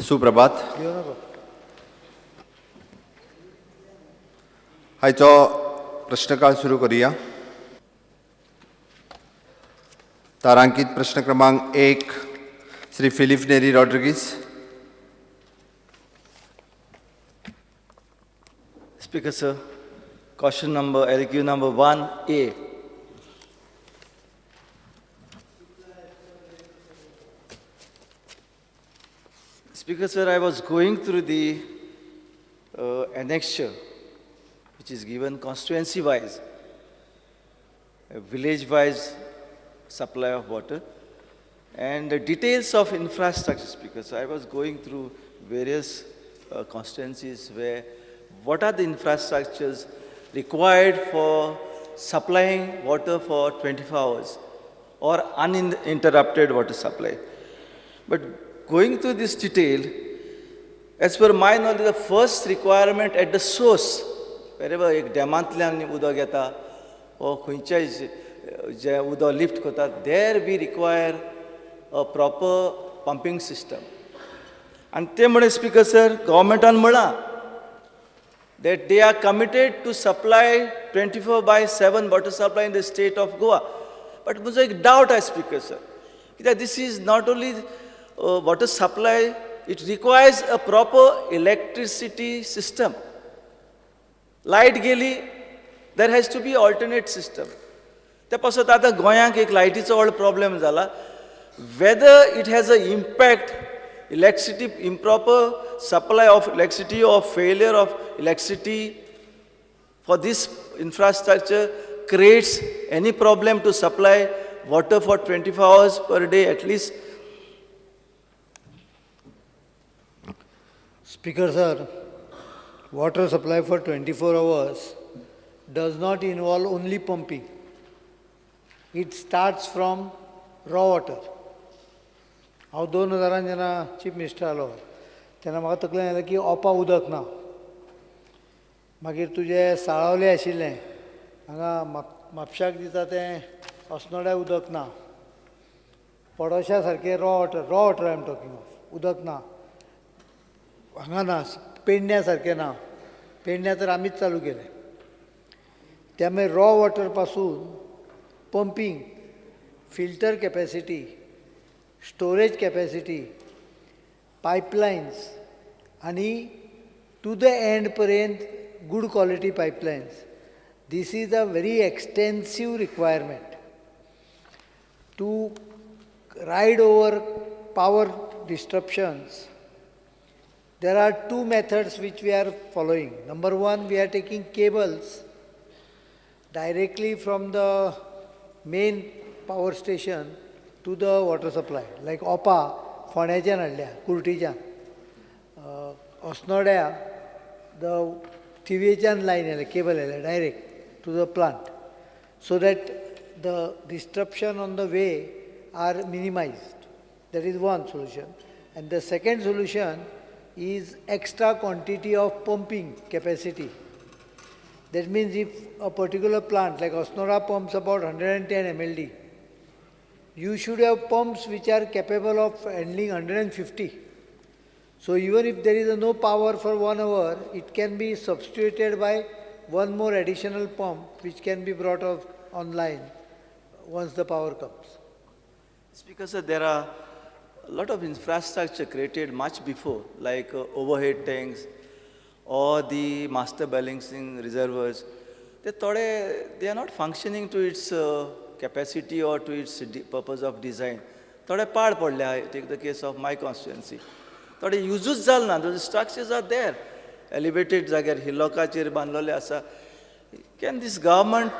सुप्रभात. आयचो प्रश्नकाळ सुरू करूया. तारांकित प्रश्न क्रमांक 1, Shri Filipe Neri Rodrigues. Speaker sir, question number LQ number 1A. Speaker sir, I was going through the annexure, which is given constituency-wise, village-wise supply of water, and the details of infrastructure. Speaker, so I was going through various constituencies where what are the infrastructures required for supplying water for 24 hours or uninterrupted water supply. But going through this detail, as per my knowledge, the first requirement at the source, wherever एक डॅमांतल्यान उदक येता or खंयच्याय जे उदक lift करता, there we require a proper pumping system. आनी ते म्हणे speaker sir, गव्हर्मेंटान म्हळां that they are committed to supply 24/7 water supply in the state of Goa. But म्हजो एक डावट आसा स्पीकर सर, कित्याक this is not only water supply, it requires a proper electricity system. Light गेली, there has to be alternate system. ते पासत आतां गोंयांक एक लायटीचो व्हड प्रॉब्लेम जाला. Whether it has a impact, electricity, improper supply of electricity or failure of electricity for this infrastructure creates any problem to supply water for 24 hours per day at least? Speaker sir, water supply for 24 hours does not involve only pumping. It starts from raw water. हांव 2000 जेन्ना chief minister जालो तेन्ना म्हाका तकलेन आयलें की ओपा उदक ना. मागीर तुजें साळावलें आशिल्लें हांगा म्हापशाक दिता तें अस्नोड्या उदक ना, पडोशा सारकें raw water, raw water I am talking of, उदक ना हांगा ना, पेडण्या सारकें ना. पेडण्या तर आमीच चालू केलें. त्यामुळे रॉ वॉटर पासून pumping, filter capacity, storage capacity, pipelines आनी टू the and पर्यंत good quality pipelines. This is a very extensive requirement to ride over power disruptions. There are two methods which we are following. Number one, we are taking cables directly from the main power station to the water supply, like Opa, फोंड्याच्यान हाडल्या, कुर्टीच्यान, अस्नोड्या the थिवेच्यान line आयल्या, cable आयल्या direct to the plant, so that the disruption on the way are minimized. That is one solution. And the second solution is extra quantity of pumping capacity. That means if a particular plant like Osnora pumps about 110 MLD, you should have pumps which are capable of handling 150. So even if there is no power for 1 hour, it can be substituted by one more additional pump which can be brought up online once the power comes. Speaker sir, there are a lot of infrastructure created much before, like overhead tanks or the master balancing reservoirs. They are not functioning to its capacity or to its purpose of design. थोडे पाड पडले, take the case of my constituency. थोडे युजूच जाल ना, those structures are there. Elevated जाग्यार हिलोकाचेर बांदलेले आसा. Can this government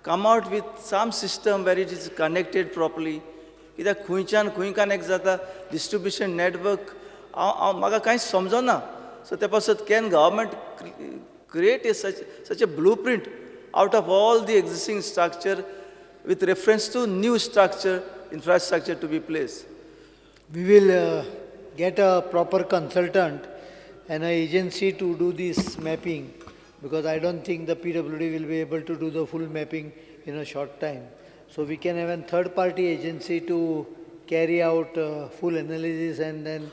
come out with some system where it is connected properly? कित्याक खंयच्यान खंय कनेक्ट जाता डिस्ट्रिब्युशन नेटवर्क हांव म्हाका कांयच समजना. सो ते पासत can government create a such a blueprint out of all the existing structure with reference to new structure, infrastructure to be placed? We will get a proper consultant and an agency to do this mapping, because I don't think the PWD will be able to do the full mapping in a short time. So we can have a third party agency to carry out full analysis and then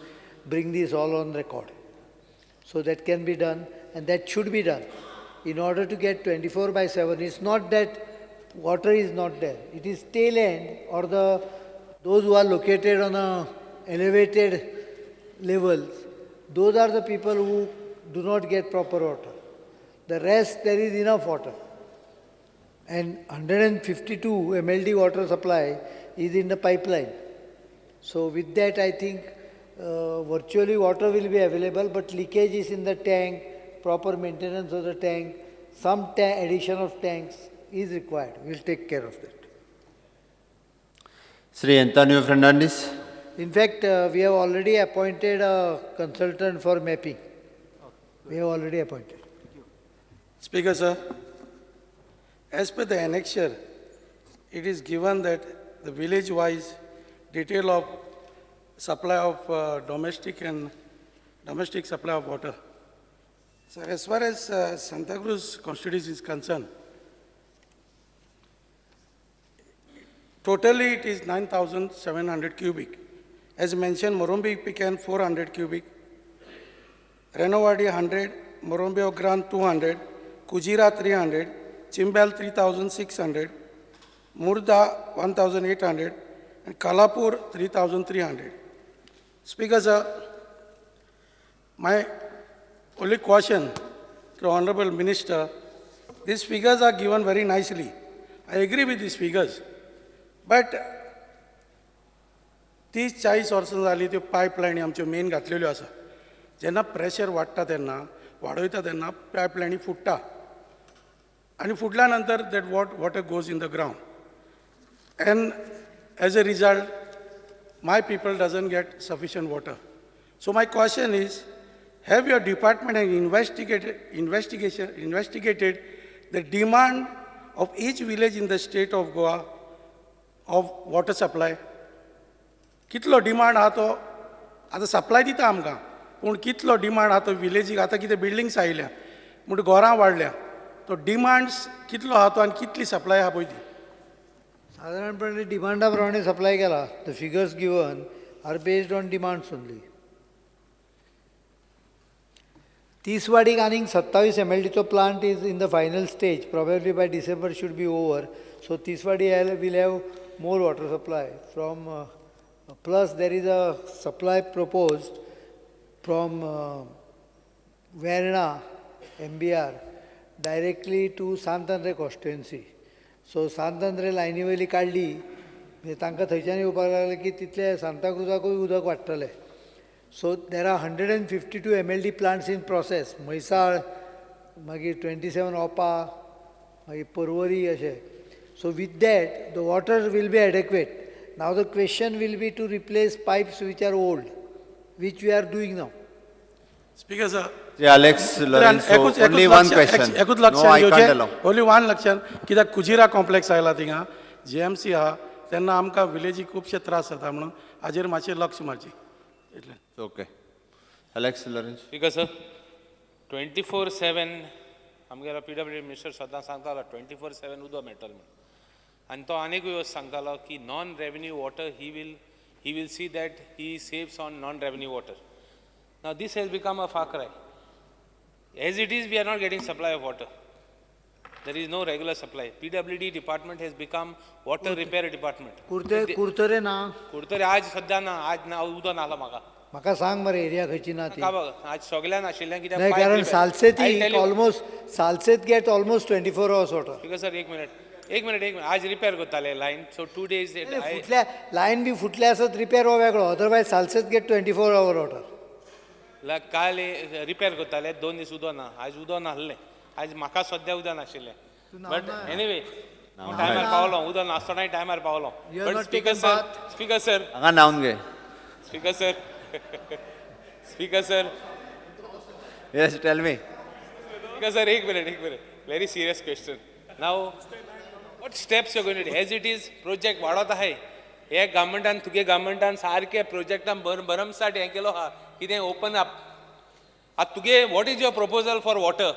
bring this all on record. So that can be done and that should be done in order to get 24/7. It's not that water is not there. It is tail end or the those who are located on a elevated levels, those are the people who do not get proper water. The rest, there is enough water. And 152 MLD water supply is in the pipeline. So with that, I think virtually water will be available, but leakage is in the tank, proper maintenance of the tank, some addition of tanks is required. We'll take care of that. Shri Antonio Fernandes. In fact, we have already appointed a consultant for mapping. We have already appointed. Speaker, sir, as per the annexure, it is given that the village-wise detail of supply of domestic and domestic supply of water. Sir, as far as Santacruz constituency is concerned, totally it is 9,700 cubic. As mentioned, Morumbi Pecan 400 cubic, Renovadi 100, Morumbi Ogran 200, Kujira 300, Chimbel 3,600, Murda 1,800, and Kalapur 3,300. Speaker, sir, my only question to Honorable Minister, these figures are given very nicely. I agree with these figures, but 30-40 वर्सां जालीं त्यो पायपलायनी आमच्यो main घातलेल्यो आसा. जेन्ना pressure वाडटा तेन्ना वाडयता तेन्ना पायपलायनी फुट्टा आनी फुटल्या नंतर that what water goes in the ground and as a result my people doesn't get sufficient water. So my question is, have your department investigated the demand of each village in the state of Goa of water supply? कितलो demand आहा तो आतां supply दिता आमकां, पूण कितलो demand आहा तो विलेजीक? आतां कितें बिल्डिंग्स आयल्या म्हणटा घरां वाडल्या, तो डिमांड्स कितलो आहा तो आनी कितली सप्लाय आहा पळय ती. साधारणपणे डिमांडा प्रमाणे सप्लाय केला. The figures given are based on demands only. तिसवाडीक आनीक 27 MLDचो plant is in the final stage, probably by December should be over. So Tiswadi will have more water supply from, plus there is a supply proposed from Verna MBR directly to Sant Andre constituency. So Sant Andre लायनी वयली काडली म्हणजे तांकां थंयच्यान येवपाक लागलें की तितले सांताक्रुजाकूय उदक वाडटलें. So there are 152 MLD plants in process. Mhaisal, मागीर 27 ओपा, मागीर परवरी अशें. So with that the water will be adequate. Now the question will be to replace pipes which are old, which we are doing now. Speaker sir, Alex Lourenco, only one question. एकूच No, I can't allow. Only one लक्षान कित्याक Kujira complex आयला थिंगा GMC आहा तेन्ना आमकां विलेजीक खुबशे त्रास जाता म्हणून हाजेर मातशें लक्ष मारचें. इतलें. Okay. Alex Lourenco. Speaker sir, 24/7 आमगेलो PWD minister सदां सांगतालो 24/7 उदक मेळटलें म्हणून. आनी तो आनीक वेवस्था सांगतालो की non revenue water he will see that he saves on non revenue water. Now this has become a far cry. As it is, we are not getting supply of water. There is no regular supply. PWD department has become water repair department. Curtorim ना. कुर्तरे आज सद्या ना, आज ना उदक नाला म्हाका. म्हाका सांग मरे एरिया खंयची ना ती. आज सगळ्या नाशिल्ल्यान कित्याक? नाही, कारण सालसेती almost Salcete get almost 24 hours water. Because sir, एक मिनिट एक मिनिट एक मिनिट. आज रिपेर करताले लायन, सो 2 days. फुटल्या लायन बी फुटले आसत रिपेर हो वेगळो, otherwise Salcete get 24 hour water. काल रिपेर करताले 2 दीस उदक ना, आज उदक नासलें, आज म्हाका सद्या उदक नाशिल्लें. बट एनिवे टायमार पावलो, उदक नासतनाय टायमार पावलो. But speaker sir, speaker sir हांगा न्हावन घे. Speaker sir, speaker sir, yes tell me. Speaker sir, एक मिनिट एक minute, very serious question. Now what steps you going to? As it is project वाडत आहाय, हे गव्हर्मेंटान तुगे गव्हर्मेंटान सारके प्रोजेक्टान भरमसाठ हें केलो आहा, कितें ओपन अप. आतां तुगे what is your proposal for water?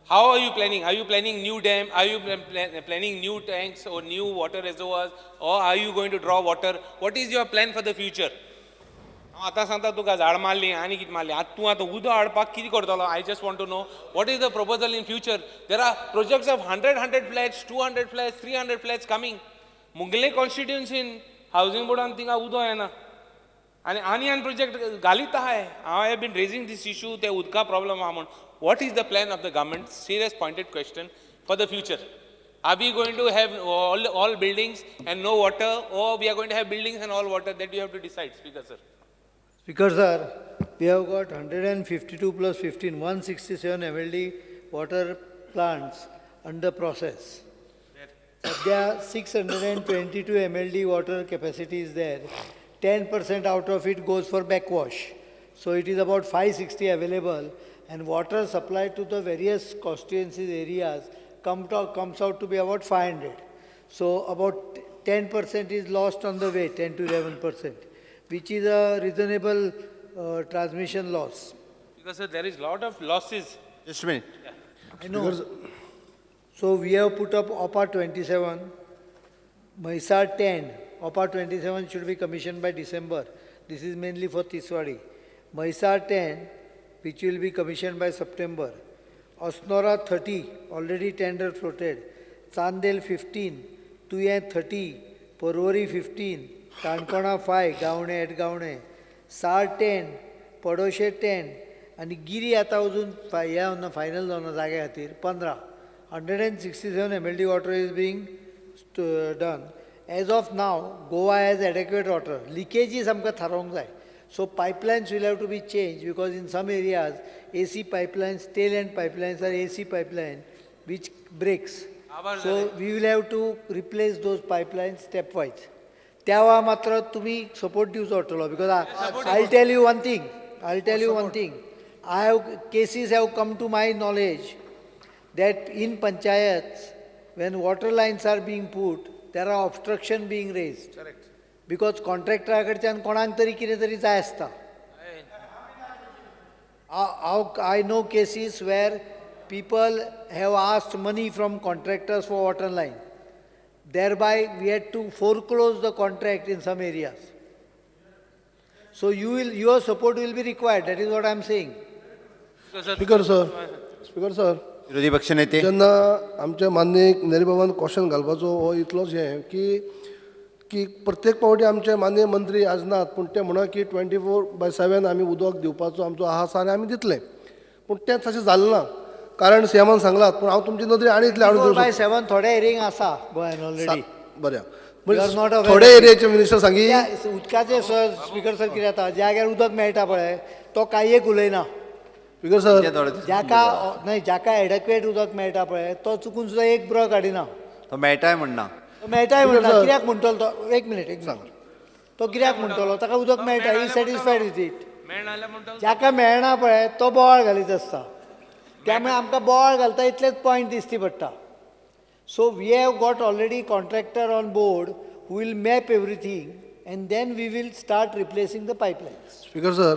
How are you planning? Are you planning new dam? Are you planning new tanks or new water reservoirs? Or are you going to draw water? What is your plan for the future? हांव आतां सांगता तुका झाड मारली आनी कितें मारली आतां तूं आतां उदक हाडपाक कितें करतलो. I just want to know what is the proposal in future. There are projects of 100 flats, 200 flats, 300 flats coming. Mughal e कॉन्स्टिट्युन्सीन housing बोर्डान थिंगा उदक येना आनी आनी आनी प्रोजेक्ट घालीत आहाय. हांव have been raising this issue ते उदका प्रॉब्लम आहा म्हूण. What is the plan of the government? Serious pointed question for the future. Are we going to have all buildings and no water, or we are going to have buildings and all water? That you have to decide, Speaker sir. Speaker sir, we have got 152 plus 15, 167 MLD water plants under process. There 622 MLD water capacity is there. 10% out of it goes for backwash. So it is about 560 available, and water supply to the various constituencies areas comes out to be about 500. So about 10% is lost on the way, 10 to 11%, which is a reasonable transmission loss. Because sir, there is lot of losses. Just a minute. Yeah. I know. Because so we have put up OPA 27, Mahisar 10. OPA 27 should be commissioned by December. This is mainly for Tiswadi. Mahisar 10, which will be commissioned by September. Osnora 30, already tender floated. Chandel 15, Tuye 30, Porvorim 15, Canacona 5, Gavane at Gavane, Sar 10, Padoshe 10, आनी गिरी आतां अजून हे final जावना जाग्या खातीर 15. 167 MLD water is being done. As of now, Goa has adequate water. Leakages आमकां थारोवंक जाय. So pipelines will have to be changed because in some areas, AC pipelines, tail end pipelines are AC pipeline which breaks. So we will have to replace those pipelines stepwise. त्यावा मात्र तुम्ही support दिवचो पडटलो because I'll tell you one thing. I'll tell you one thing. I have cases have come to my knowledge that in panchayats, when water lines are being put, there are obstruction being raised. Correct. Because contractor कडच्यान कोणाक तरी कितें तरी जाय आसता. I know cases where people have asked money from contractors for water line. Thereby, we had to foreclose the contract in some areas. So your support will be required. That is what I am saying. Speaker sir, Speaker sir. विरोधी पक्ष नेते जेन्ना आमच्या मान्य नेरीबाबान question घालपाचो हो इतलोच हें की की प्रत्येक पावटी आमचे मान्य मंत्री आज नात पूण ते म्हणा की 24/7 आमी उदक दिवपाचो आमचो आसा आनी आमी दितले पूण तें तशें जालें ना कारण सीएमान सांगलात पूण हांव तुमची नदरी आनी इतलें हाडून दिवं 24/7 थोडे एरियेंक आसा गोंयान ऑलरेडी बरें थोडे एरियेचे मिनिस्टर सांगी उदकाचे सर स्पीकर सर कितें जाता ज्या उदक मेळटा पळय तो कांय एक उलयना. स्पीकर सर जाका न्हय जाका एडेक्वेट उदक मेळटा पळय तो चुकून सुद्दां एक ब्र काडिना. तो मेळटाय म्हणना. मेळटाय म्हणटा कित्याक म्हणटलो तो एक मिनीट एक मिनीट तो कित्याक म्हणटलो ताका उदक मेळटा ही सॅटिस्फायड विथ it. जाका मेळना पळय तो बोवाळ घालीत आसता त्यामुळे आमकां बोवाळ घालता इतलेच पॉयंट दिसती पडटा. So we have got already contractor on board who will map everything and then we will start replacing the pipelines. Speaker sir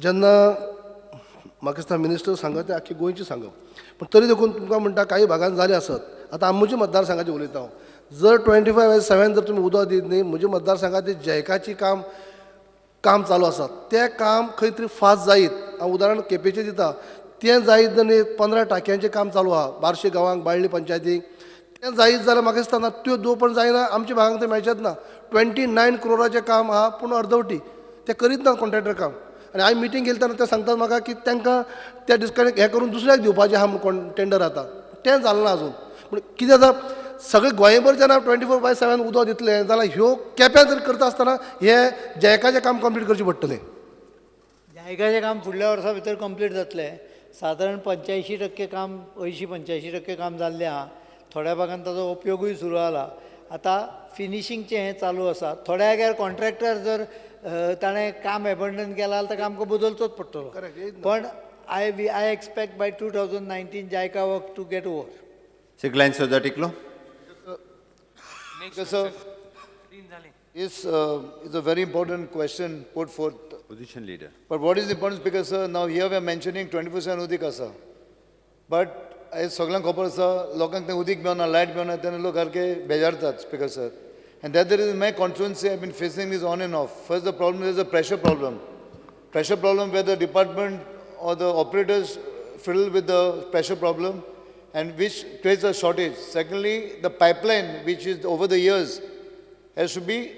जेन्ना म्हाका दिसता मिनिस्टर सांगता ते आख्खी गोंयची सांगप पूण तरी देखून तुमकां म्हणटा काही भागान जाले आसत आतां म्हज्या मतदारसंघाचें उलयता हांव जर 25/7 जर तुमी उदक दीत न्ही म्हज्या मतदारसंघात जैकाची काम काम चालू आसा तें काम खंय तरी फास्ट जायत हांव उदाहरण केपेंचें दिता तें जायत न्ही 15 टाक्यांचें काम चालू आहा बार्शे गांवांक बाळ्ळी पंचायतीक तें जायत जाल्यार म्हाका दिसता ना त्यो दो पण जायना आमच्या भागांक तें मेळचेंच ना. 29 क्रोराचें काम आहा पूण अर्दवटी तें करीत ना कॉन्ट्रॅक्टर काम आनी हांवें मिटींग केली तेन्ना ते सांगतात म्हाका की तांकां ते डिस्कनेक्ट हें करून दुसऱ्याक दिवपाचें आहा म्हूण टेंडर आतां तें जालें ना अजून. पूण कितें जाता सगळें गोंयभर जेन्ना 24/7 उदक दितलें जाल्यार ह्यो केप्यां जर करता आसतना हें जॅकाचें काम कंप्लीट करचें पडटलें. जॅकाचें काम फुडल्या वर्सा भितर कंप्लीट जातलें. सादारण 85% काम 80-85% काम जाल्लें आहा. थोड्या भागान ताजो उपयोगूय सुरू जाला. आतां फिनिशींगचें हें चालू आसा. थोड्या जाग्यार कॉन्ट्रॅक्टर जर ताणें काम एबंडन केलां जाल्यार ताका आमकां बदलचोच पडटलो. पण I expect by 2019 JICA work to get over. Shri Glenn Souza Tiklo. Sir, this is a very important question put forth. Position leader. But what is the importance? Because sir, now here we are mentioning 24/7 udik asa. But as सगळ्यांक खबर आसा लोकांक तें उदीक मेळना light मेळना तेन्ना लोक सारके बेजारतात speaker sir. And that there is in my constituency, I've been facing this on and off. First, the problem is a pressure problem. Pressure problem where the department or the operators fiddle with the pressure problem and which creates a shortage. Secondly, the pipeline, which is over the years, has to be,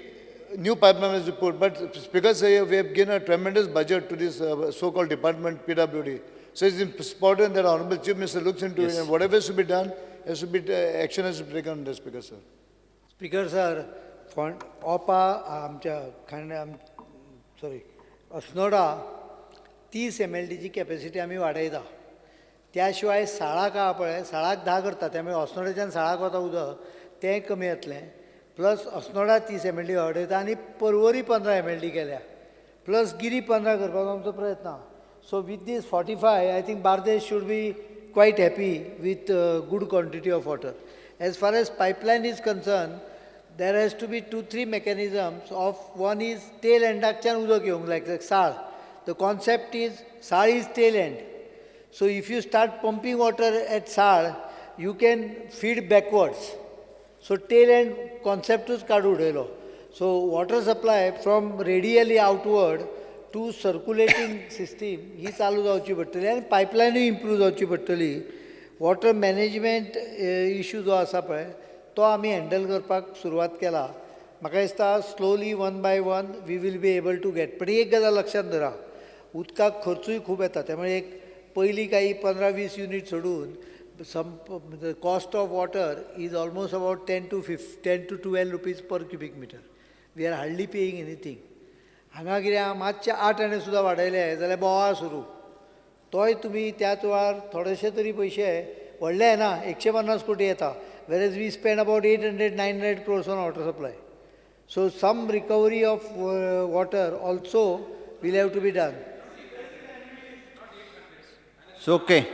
new pipeline has to put. But because we have given a tremendous budget to this so-called department, PWD. So it's important that Honorable Chief Minister looks into it, and whatever should be done, has to be, action has to be taken on this, Speaker, sir. Speaker, sir, OPA, आमच्या खांड्या, sorry, Assonora 30 MLDची capacity आमी वाडयता. त्या शिवाय साळाक आहा पळय, साळाक 10 करता, त्यामुळे अस्नोड्याच्यान साळाक वता उदक तें कमी येतलें. प्लस अस्नोडा 30 MLD वाडयता आनी पर्वरी 15 MLD केल्या, प्लस गिरी 15 करपाचो आमचो प्रयत्न आहा. So with this 45 I think Bardez should be quite happy with good quantity of water. As far as pipeline is concern, there has to be 2-3 mechanisms of, one is tail endaकच्यान उदक येवंक like Sal. The concept is Sal is tail end. So if you start pumping water at Sal, you can feed backwards. So tail end conceptूच काडून उडयलो. So water supply from radially outward to circulating system ही चालू जावची पडटली आनी पायपलायनूय improve जावची पडटली. Water management issue जो आसा पळय तो आमी हँडल करपाक सुरवात केला. म्हाका दिसता slowly one by one we will be able to get. पण एक गजाल लक्षांत धरा, उदकाक खर्चूय खूब येता. त्यामुळे एक पयलीं काही 15-20 युनीट सोडून संप cost of water is almost about 10 to 12 rupees per cubic metre. We are hardly paying anything. हांगा कितें मातशें 8 आणे सुद्दां वाडयले जाल्यार बोवाळ सुरू. तोय तुमी त्याच वेळार थोडेशे तरी पयशे व्हडले येना, 150 कोटी येता, whereas we spend about 800-900 crores on water supply. So some recovery of water also will have to be done. It's okay.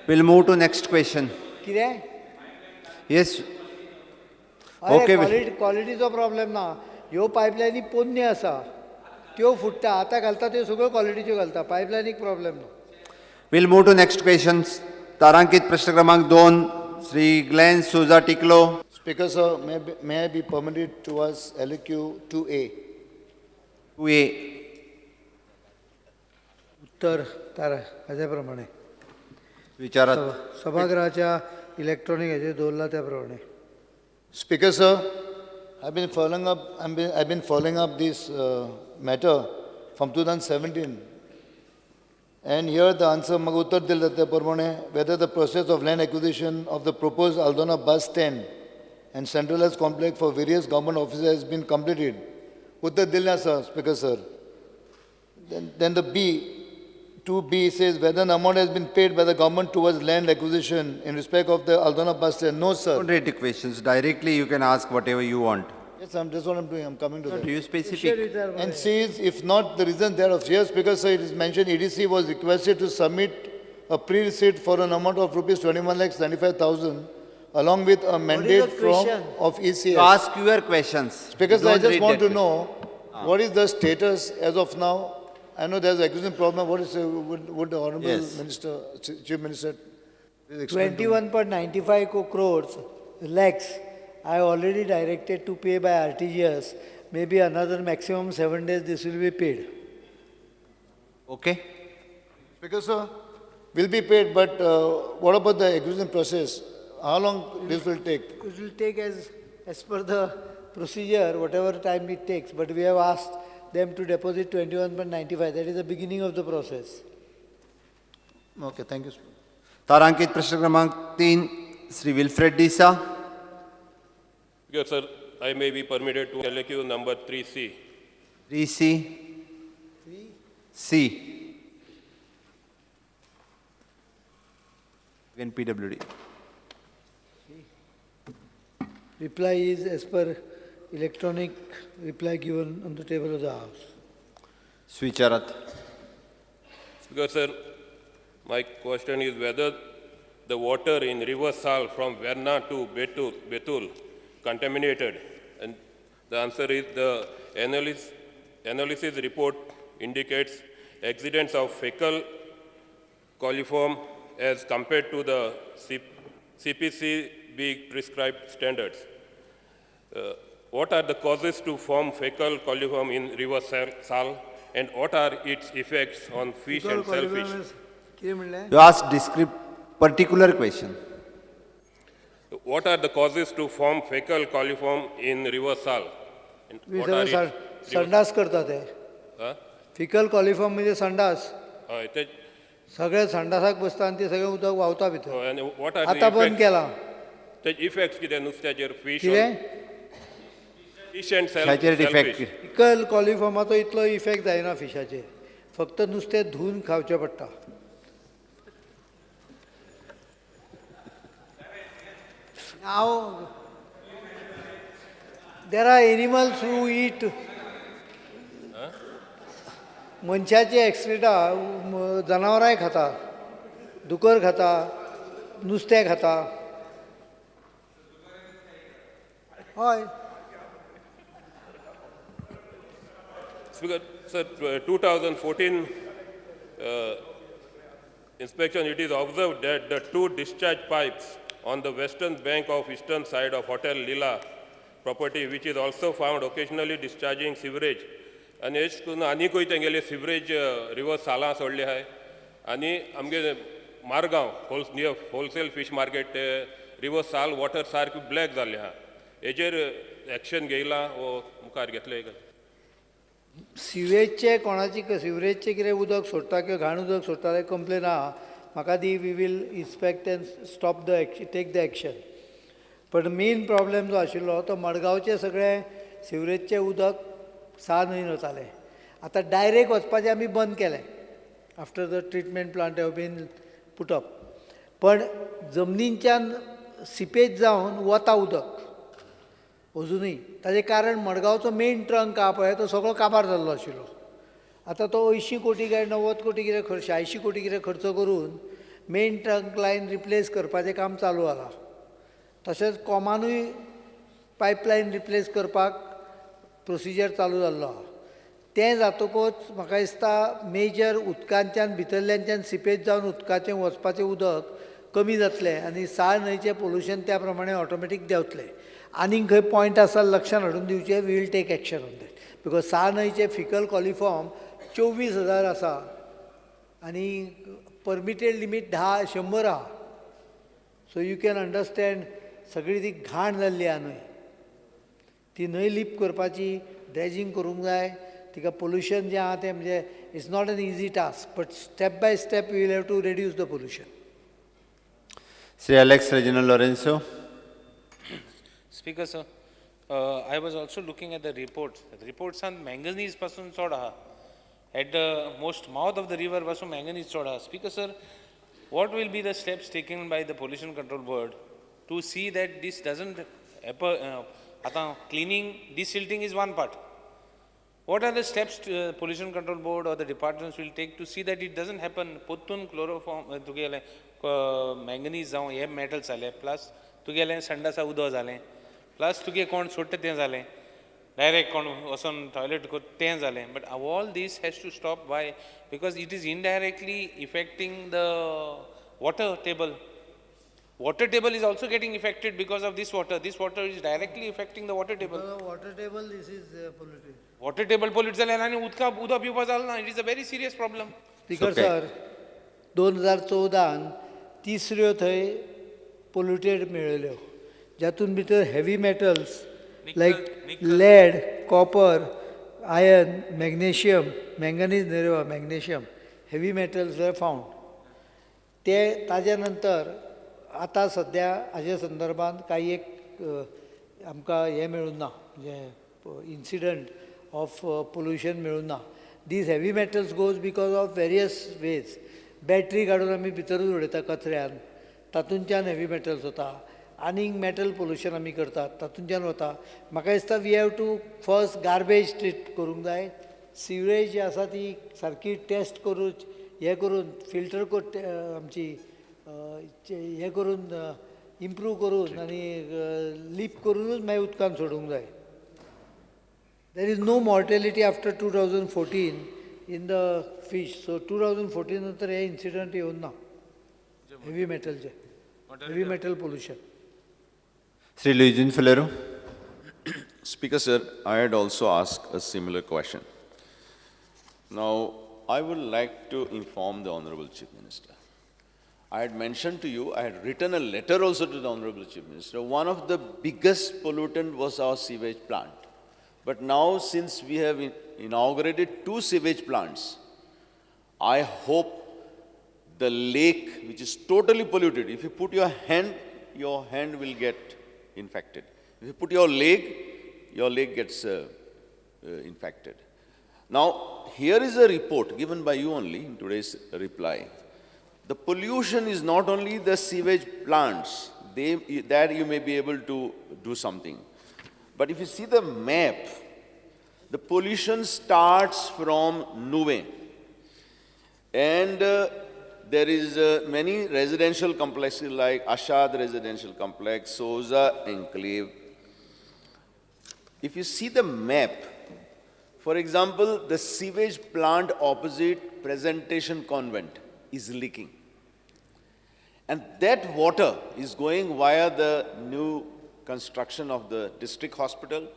We'll move to next question. कितें? Yes. Okay. क्वॉलिटीचो प्रॉब्लेम ना. ह्यो पायपलायनी पोन्न्यो आसा, त्यो फुट्टा, आतां घालता त्यो सगळ्यो क्वॉलिटीच्यो घालता, पायपलायनीक प्रॉब्लेम ना. We'll move to next question. तारांकित प्रश्न क्रमांक 2, Shri Glenn Souza Tiklo. Speaker sir, may I be permitted to ask LQ 2A? 2A. उत्तर तारा हाज्या प्रमाणे विचारात सभागृहाच्या इलेक्ट्रॉनिक हेजेर दवरला त्या प्रमाणे. Speaker sir, I've been following up this matter from 2017, and here the answer म्हाका उत्तर दिलें त्या प्रमाणे, whether the process of land acquisition of the proposed Aldona bus stand and centralized complex for various government offices has been completed. उत्तर दिलें आसा Speaker sir. Then the B, 2B says whether an amount has been paid by the government towards land acquisition in respect of the Aldona bus stand. No, sir. Don't read the questions. Directly you can ask whatever you want. Yes, that's what I'm doing. I'm coming to that. Do you specific? And C is, if not, the reason thereof. Yes, because sir, it is mentioned EDC was requested to submit a pre-receipt for an amount of rupees 21,95,000 along with a mandate from of ECS. So ask your questions. Because I just want to know what is the status as of now. I know there's an acquisition problem. What is would the Honorable Minister, Chief Minister, please explain? 21.95 crores, lakhs, I already directed to pay by RTGS. Maybe another maximum 7 days this will be paid. Okay. Because sir, will be paid, but what about the acquisition process? How long this will take? It will take as per the procedure, whatever time it takes. But we have asked them to deposit 21.95. That is the beginning of the process. Okay, thank you. तारांकित प्रश्न क्रमांक 3, Shri Wilfred D'Sa. Yes, sir, I may be permitted to LAQ number 3C. 3C. 3C. Again PWD. Reply is as per electronic reply given on the table of the House. Swicharat. Speaker, sir, my question is whether the water in River Sal from Verna to Betul contaminated, and the answer is the analysis report indicates accidents of fecal coliform as compared to the CPCB prescribed standards. what are the causes to form fecal coliform in River Sal, and what are its effects on fish and shellfish? You ask particular question. What are the causes to form fecal coliform in River Sal? And what are its संडास करता ते. Fickle coliform म्हणजे संडास. सगळे संडासाक बसता आनी ते सगळें उदक व्हांवता भितर. आतां बंद केला. ते इफेक्ट्स कितें नुस्त्याचेर? फिश कितें? Fish and shellfish. Faecal कॉलिफॉर्माचो इतलो इफेक्ट जायना फिशाचेर, फक्त नुस्तें धुवन खावचें पडटा. हांव there are animals who eat मनशाची एक्सक्रिटा जनावरांय खाता, दुकर खाता, नुस्तें खाता. हय. Speaker, sir, 2014 inspection, it is observed that the two discharge pipes on the western bank of eastern side of Hotel Leela property, which is also found occasionally discharging sewerage, आनी अशें करून आनीकूय तेंगेले सिवरेज रिवर सालां सोडले आहाय. आनी आमगे Margao near wholesale fish market river Sal water सारकें ब्लॅक जाल्लें आहा. हेजेर एक्शन घेयलां वो मुखार घेतलें? सिवेजचे कोणाची सिवरेजचें कितें उदक सोडटा किंवा घाण उदक सोडटा तें कंप्लेन आहा म्हाका दी. We will inspect and stop the take the action. पण मेन प्रॉब्लेम जो आशिल्लो तो मडगांवचें सगळें सिवरेजचें उदक साल न्हंयेन वतालें. आतां डायरेक्ट वचपाचें आमी बंद केलें after the treatment plant have been put up. पण जमनींच्यान सिपेज जावन वता उदक अजुनूय. ताजें कारण मडगांवचो मेन ट्रंक आहा पळय तो सगळो काबार जाल्लो आशिल्लो. आतां तो 80 कोटी काय 90 कोटी कितें खर्च, 80 कोटी कितें खर्च करून मेन ट्रंक लायन रिप्लेस करपाचें काम चालू आसा. तशेंच कॉमानूय पायपलायन रिप्लेस करपाक प्रोसिजर चालू जाल्लो आहा. तें जातकूच म्हाका दिसता मेजर उदकांच्यान भितरल्यांच्यान सिपेज जावन उदकाचें वचपाचें उदक कमी जातलें आनी साळ न्हंयचें पोल्युशन त्या प्रमाणे ऑटोमॅटीक देंवतलें. आनीक खंय पॉयंट आसा लक्षान हाडून दिवचें, we will take action on that. Because Sal न्हंयचें fickle coliform 24,000 आसा आनी परमिटेड लिमीट 100 आहा. सो you can understand सगळी ती घाण जाल्ली आहा न्हंय. ती न्हंय लिप करपाची ड्रेजींग करूंक जाय. तिका पोल्युशन जें आहा तें म्हणजे it's not an easy task, but step by step we will have to reduce the pollution. Shri Alex Reginald Lourenco. Speaker sir, I was also looking at the reports. रिपोर्ट्सान manganese पासून चड आहा. At the most mouth of the river पासून manganese चड आहा. Speaker sir, what will be the steps taken by the Pollution Control Board to see that this doesn't happen? आतां cleaning, desilting is one part. What are the steps Pollution Control Board or the departments will take to see that it doesn't happen? पोत्तून chloroform तुगेलें manganese जावं हे metals जाले, plus तुगेलें संडासा उदक जालें, plus तुगे कोण सोडटा तें जालें, डायरेक्ट कोण वचोन टॉयलेट तें जालें. But all this has to stop. Why? Because it is indirectly affecting the water table. Water table is also getting affected because of this water. This water is directly affecting the water table. Because of water table, this is polluted. Water table pollute जालें आनी उदका उदक पिवपा जालें ना. It is a very serious problem. Speaker sir, 2014 तिसऱ्यो थंय polluted मेळ्ळ्यो, जातून भितर heavy metals like lead, copper, iron, magnesium, manganese न्हय magnesium, heavy metals were found. ते ताजे नंतर आतां सद्या हाजे संदर्भात कांय एक आमकां हें मेळूंक ना, म्हणजे इन्सिडंट ऑफ पोल्युशन मेळूंक ना. These heavy metals goes because of various ways. Battery काडून आमी भितरूच उडयता कचऱ्यान, तातूंतल्यान हेवी मेटल्स वता. आनीक मेटल पोल्युशन आमी करतात तातूंतल्यान वता. म्हाका दिसता we have to first garbage treat करूंक जाय. सिवरेज जी आसा ती सारकी टेस्ट करून हें करून फिल्टर आमची हें करून इम्प्रूव करून आनी लिप करूनूच मागीर उदकान सोडूंक जाय. There is no mortality after 2014 in the fish. So 2014 नंतर हे इन्सिडंट येवन ना heavy मेटलचे, heavy metal pollution. Shri Luizinho Faleiro. Speaker sir, I had also asked a similar question. Now, I would like to inform the Honorable Chief Minister. I had mentioned to you, I had written a letter also to the Honorable Chief Minister. One of the biggest pollutant was our sewage plant. But now, since we have inaugurated 2 sewage plants, I hope the lake, which is totally polluted, if you put your hand will get infected. If you put your leg gets infected. Now, here is a report given by you only in today's reply. The pollution is not only the sewage plants, that you may be able to do something. But if you see the map, the pollution starts from Nuvem. And there is many residential complexes like Ashad Residential Complex, Souza Enclave. If you see the map, for example, the sewage plant opposite Presentation Convent is leaking. And that water is going via the new construction of the district hospital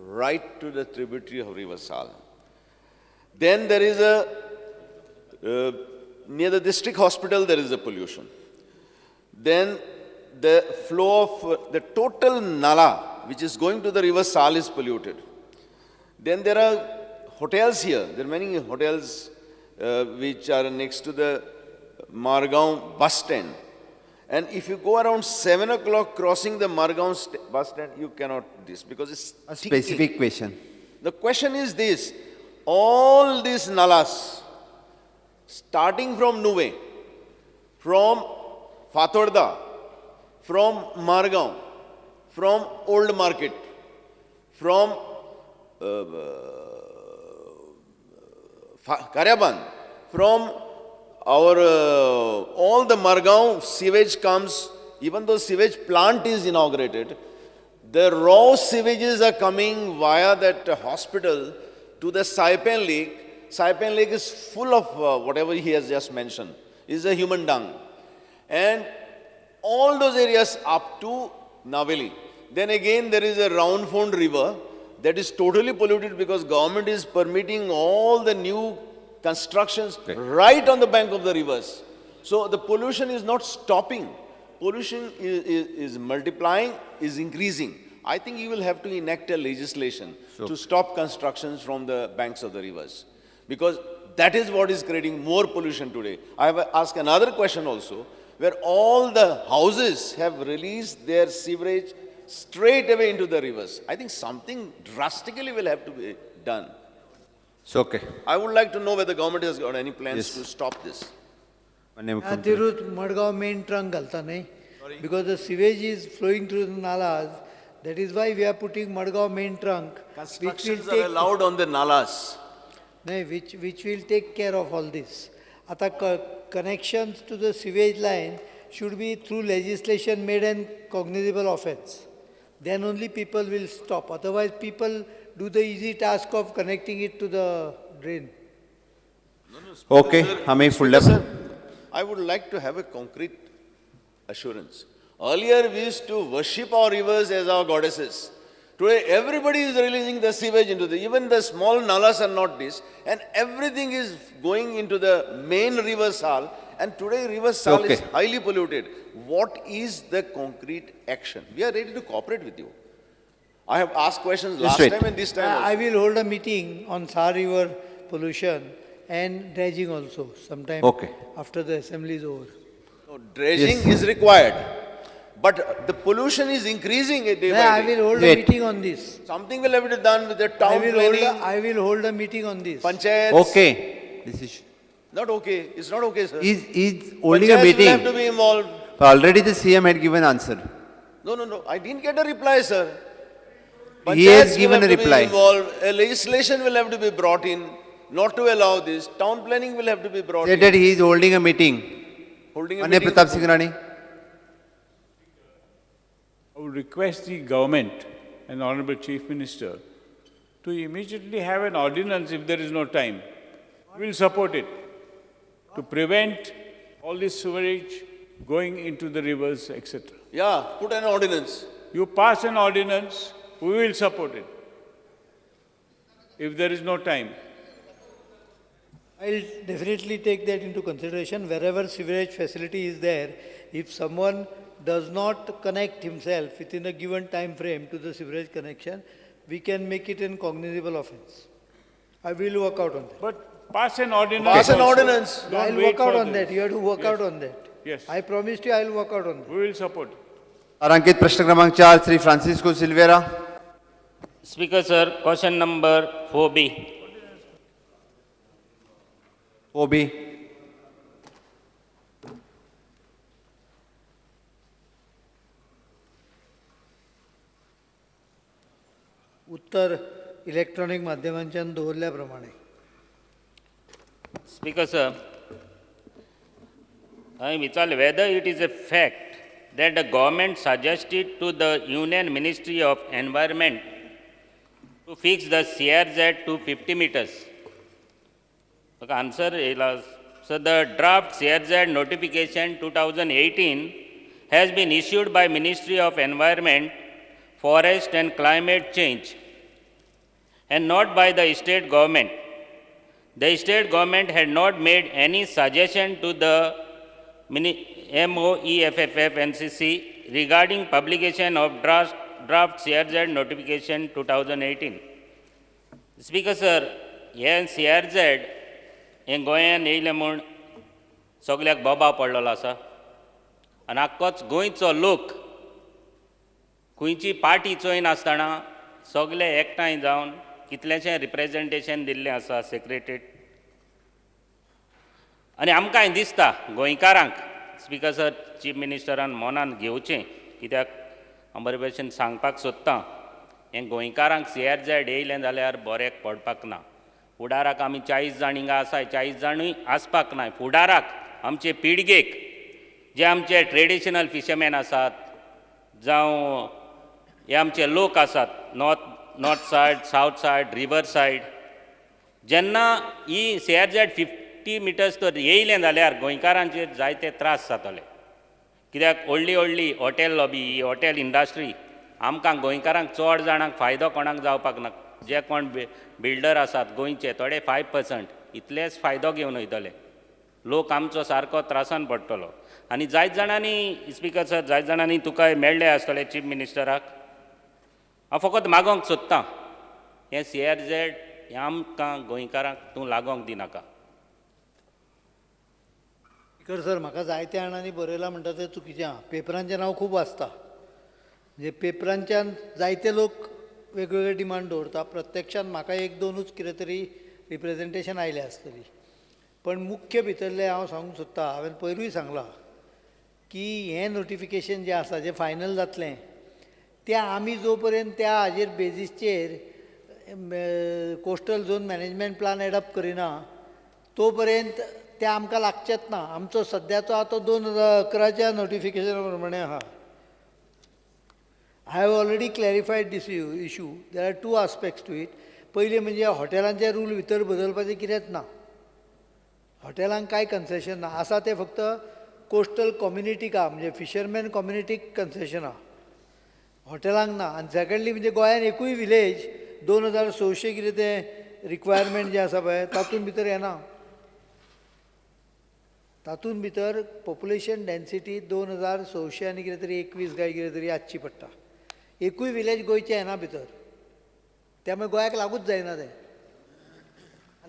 right to the tributary of River Sal. Then there is a, near the district hospital, there is a pollution. Then the flow of the total nala, which is going to the River Sal, is polluted. Then there are hotels here. There are many hotels which are next to the Margaon bus stand. And if you go around 7 o'clock crossing the Margaon bus stand, you cannot this because it's a specific question. The question is this: all these nalas, starting from Nuvem, from Fatorda, from Margaon, from Old Market, from Karyaban, from our all the Margaon sewage comes, even though sewage plant is inaugurated, the raw sewages are coming via that hospital to the Saipan Lake. Saipan Lake is full of whatever he has just mentioned. It's a human dung. And all those areas up to Naveli. Then again there is a Roundfond River that is totally polluted because government is permitting all the new constructions right on the bank of the rivers. So the pollution is not stopping. Pollution is multiplying, is increasing. I think you will have to enact a legislation to stop constructions from the banks of the rivers, because that is what is creating more pollution today. I have asked another question also, where all the houses have released their sewerage straight away into the rivers. I think something drastically will have to be done. It's okay. I would like to know whether the government has got any plans to stop this. Madgaon main trunk ghalta nahi, because the sewage is flowing through the nalas. That is why we are putting Madgaon main trunk. Constructions are allowed on the nalas. No, which will take care of all this. Ata connections to the sewage line should be through legislation made and cognizable offense. Then only people will stop. Otherwise, people do the easy task of connecting it to the drain. No, no, okay, sir, sir, I would like to have a concrete assurance. Earlier, we used to worship our rivers as our goddesses. Today, everybody is releasing the sewage into the, even the small nalas are not this, and everything is going into the main river Sal, and today river Sal is highly polluted. What is the concrete action? We are ready to cooperate with you. I have asked questions last time and this time also. I will hold a meeting on Sal River pollution and dredging also, sometime after the assembly is over. No, dredging is required. But the pollution is increasing day by day. I will hold a meeting on this. Something will have to be done with the town planning. I will hold a meeting on this. Panchayats. Okay. This is not okay. It's not okay, sir. Is holding a meeting. Panchayats will have to be involved. Already the CM had given answer. No, no, no. I didn't get a reply, sir. Panchayats he has given a reply. Involved. A legislation will have to be brought in, not to allow this. Town planning will have to be brought in. Said that he is holding a meeting. Holding a meeting. Pratap Singh Rane. I would request the government and the Honorable Chief Minister to immediately have an ordinance if there is no time. We will support it to prevent all this sewerage going into the rivers, etc. Yeah, put an ordinance. You pass an ordinance, we will support it. if there is no time. I'll definitely take that into consideration. Wherever sewerage facility is there, if someone does not connect himself within a given time frame to the sewerage connection, we can make it an cognizable offense. I will work out on that. But pass an ordinance. Pass an also. ordinance. Don't I'll wait work out for on this. that. You have to work Yes. out on that. Yes. I promised you I'll work out on that. We will support. तारांकित प्रश्न क्रमांक 4 Shri Francisco Silveira. Speaker sir, question number 4B. 4B. उत्तर electronic माध्यमांच्यान दवरल्या प्रमाणे. Speaker sir, I विचारलें whether it is a fact that the government suggested to the Union Ministry of Environment to fix the CRZ to 50 meters. Okay, answer is, so the draft CRZ notification 2018 has been issued by Ministry of Environment, Forest and Climate Change and not by the state government. The state government had not made any suggestion to the MOEFFF NCC regarding publication of draft CRZ notification 2018. Speaker sir, हे CRZ हे गोंयान येयलें म्हूण सगल्याक बोबाव पडलेलो आसा आनी आख्खोच गोंयचो लोक खंयची पार्टी चोयनासतना सगळे एकठांय जावन कितलेशें रिप्रेजेंटेशन दिल्लें आसा सेक्रेटरीट. आनी आमकांय दिसता गोंयकारांक स्पीकर सर चीफ मिनिस्टरान मनान घेवचें, कित्याक हांव बरे भशेन सांगपाक सोदतां हें गोंयकारांक CRZ येयलें जाल्यार बऱ्याक पडपाक ना. फुडाराक आमी 40 जाण हिंगा आसाय, 40 जाणूय आसपाक ना. फुडाराक आमचे पिळगेक जे आमचे ट्रेडिशनल फिशरमॅन आसात जावं हे आमचे लोक आसात north side, south side, river side, जेन्ना ही CRZ 50 meters तर येयलें जाल्यार गोंयकारांचेर जायते त्रास जातले. कित्याक व्हडली व्हडली हॉटेल लॉबी, ही हॉटेल इंडस्ट्री आमकां गोंयकारांक चड जाणांक फायदो कोणाक जावपाक ना. जे कोण बिल्डर आसात गोंयचे थोडे 5% इतलेच फायदो घेवन वयतले, लोक आमचो सारको त्रासान पडटलो. आनी जायत जाणांनी स्पीकर सर, जायत जाणांनी तुका मेळ्ळे आसतले चीफ मिनिस्टराक. हांव फकत मागोंक सोदतां हें CRZ हें आमकां गोंयकारांक तूं लागोंक दिनाका. स्पीकर सर, म्हाका जायत्या जाणांनी बरयलां म्हणटा तें चुकीचें आहा. पेपरांचें नांव खूब वाचता, म्हणजे पेपरांच्यान जायते लोक वेगवेगळे डिमांड दवरता. प्रत्यक्षान म्हाका एक दोनूच कितें तरी रिप्रेजेंटेशन आयलें आसतली, पण मुख्य भितरलें हांव सांगूंक सोदतां, हांवें पयरूय सांगलां की हें नोटिफिकेशन जें आसा जें फायनल जातलें तें आमी जो पर्यंत त्या हाजेर बेजीसचेर coastal zone management plan adopt करिना तो पर्यंत तें आमकां लागचेंच ना. आमचो सद्याचो आतां 2011च्या नोटिफिकेशना प्रमाणे आहा. I have already clarified this issue. There are two aspects to it. पयलीं म्हणजे हॉटेलांचे रूल भितर बदलपाचें कितेंच ना, हॉटेलांक कांय कन्सेशन ना, आसा तें फक्त कोस्टल कम्युनिटीक आहा, म्हणजे फिशरमॅन कम्युनिटीक कन्सेशन आहा, हॉटेलांक ना. आनी सेकंडली म्हणजे गोंयान एकूय विलेज 2600 कितें तें रिक्वायरमेंट जें आसा पळय तातूंत भितर येना. तातूंत भितर पॉप्युलेशन डेन्सिटी 2600 आनी कितें तरी 21 काय कितें तरी आसची पडटा. एकूय विलेज गोंयचें येना भितर, त्यामुळे गोंयाक लागूच जायना तें.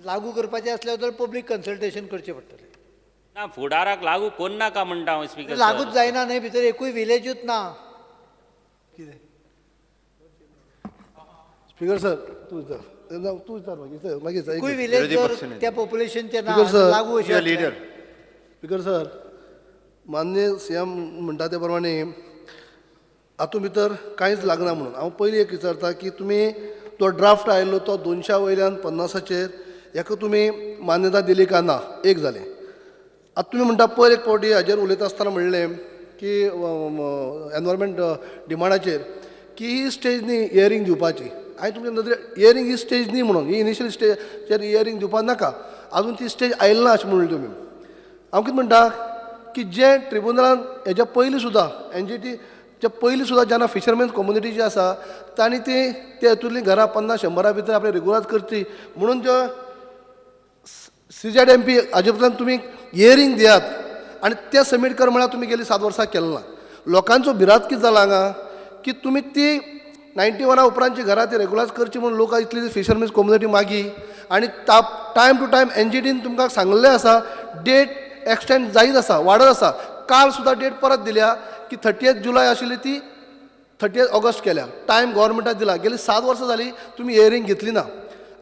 लागू करपाचें आसल्यार जाल्यार पब्लीक कन्सल्टेशन करचें पडटलें. ना फुडाराक लागू कोन्नाका म्हणटा हांव स्पीकर. लागूच जायना न्हय, भितर एकूय विलेजूच ना. कितें स्पीकर सर, तूं विचार, तूं विचार मागीर मागीर एकूय विलेज जर त्या पॉप्युलेशनचें ना लागू अशें. लिडर स्पीकर सर, मान्य CM म्हणटा ते प्रमाणे हातूंत भितर कांयच लागना म्हणून हांव पयलीं एक विचारता की तुमी तो ड्राफ्ट आयिल्लो तो 200 वयल्यान 50चेर हेका तुमी मान्यता दिली काय ना, एक जालें. आतां तुमी म्हणटा पयर एक फावटी हाजेर उलयता आसतना म्हणलें की एनवायरमेंट डिमांडाचेर की ही स्टेज न्ही इयरींग दिवपाची. हांवें तुमच्या नदरेन इयरींग ही स्टेज न्ही म्हणून, ही इनिशियल स्टेजीचेर इयरींग दिवपाक नाका, आजून ती स्टेज आयली ना अशें म्हणलें तुमी. हांव कितें म्हणटा की जें ट्रिब्युनलान हेज्या पयलीं सुद्दां NGT जे पयलीं सुद्दां जेन्ना फिशरमॅन कम्युनिटी जी आसा तांणी ती ते हातूंतलीं घरां 50-100 भितर आपले रेगुलार करची म्हणून जो CZMP हाजे उपरांत तुमी हियरींग दियात आनी तें सबमीट कर म्हळ्यार तुमी गेली 7 वर्सां केलें ना. लोकांचो भिरांत कितें जाला हांगा की तुमी ती 91 उपरांतची घरां ती रेगुलार करची म्हणून लोक इतली फिशरमॅन कम्युनिटी मागी आनी टायम टू टायम NGTन तुमकां सांगलें आसा डेट एक्सटेंड जायत आसा, वाडत आसा. काल सुद्दां डेट परत दिल्या की 30 जुलय आशिल्ली ती 30 ऑगस्ट केल्या. टायम गव्हर्मेंटाक दिला. गेली 7 वर्सां जाली तुमी हियरींग घेतली ना.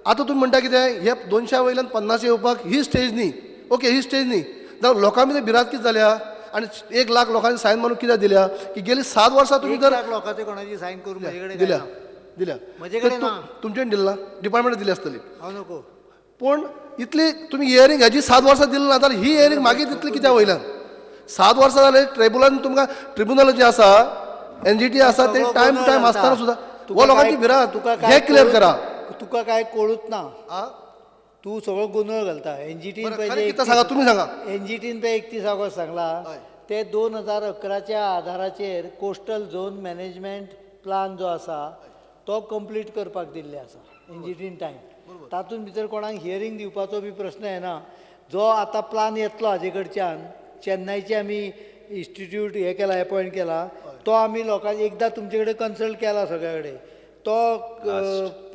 आतां तुमी म्हणटा कितें हे 200 वयल्यान 50 येवपाक ही स्टेज न्ही. ओके, ही स्टेज न्ही जाल्यार लोकां भितर भिरांत कितें जाल्या आनी 1 लाख लोकांनी सायन मारून कित्याक दिल्या की गेली 7 वर्सां तुमी जर 1 लाख लोकांचे कोणाची सायन करून म्हजे कडेन दिल्या दिल्या म्हजे कडेन ना, तुमच्यान दिला ना, डिपार्टमेंटान दिली आसतली. हांव नको. पूण इतली तुमी हियरींग हाजी 7 वर्सां दिली ना जाल्यार ही हियरींग मागीर दितली कित्या वयल्यान? 7 वर्सां जाले ट्रिब्युनलान तुमकां ट्रिब्युनल जे आसा NGT आसा ते टायम टू टायम आसतना सुद्दां हो लोकांची भिरांत हें क्लियर करा. तुका काय कळूच ना, तूं सगळो गोंदळ घालता. NGTन पळय सांगा, तुमी सांगा. NGTन पळय 31 ऑगस्ट सांगला ते 2011च्या आधाराचेर कोस्टल झोन मॅनेजमेंट प्लान जो आसा तो कंप्लीट करपाक दिल्ले आसा NGTन टायम. तातूंत भितर कोणाक हियरींग दिवपाचो बी प्रस्न येना. जो आतां प्लान येतलो हाजे कडच्यान, चेन्नयचे आमी इन्स्टिट्यूट हें केला, एपॉयंट केला, तो आमी लोकांक एकदां तुमचे कडेन कन्सल्ट केला सगळ्या कडेन, तो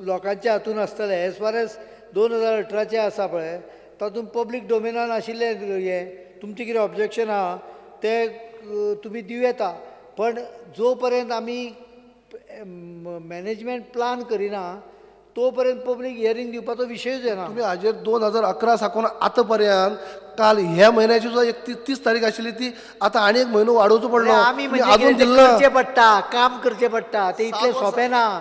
लोकांच्या हातून आसतलें. एज फार एज 2018 आसा पळय तातूंत पब्लीक डोमेनान आशिल्लें हें तुमचें कितें ऑब्जेक्शन आहा तें तुमी दिवं येता. पण जो पर्यंत आमी मॅनेजमेंट प्लान करिना तो पर्यंत पब्लीक हियरींग दिवपाचो विशयूच येना. तुमी हाजेर 2011 साकून आतां पर्यंत काल ह्या म्हयन्याची सुद्दां 31 तारीख आशिल्ली ती आतां आनी एक म्हयनो वाडोवचो पडलो. आमी अजून करचें पडटा, काम करचें पडटा, तें इतलें सोंपें ना.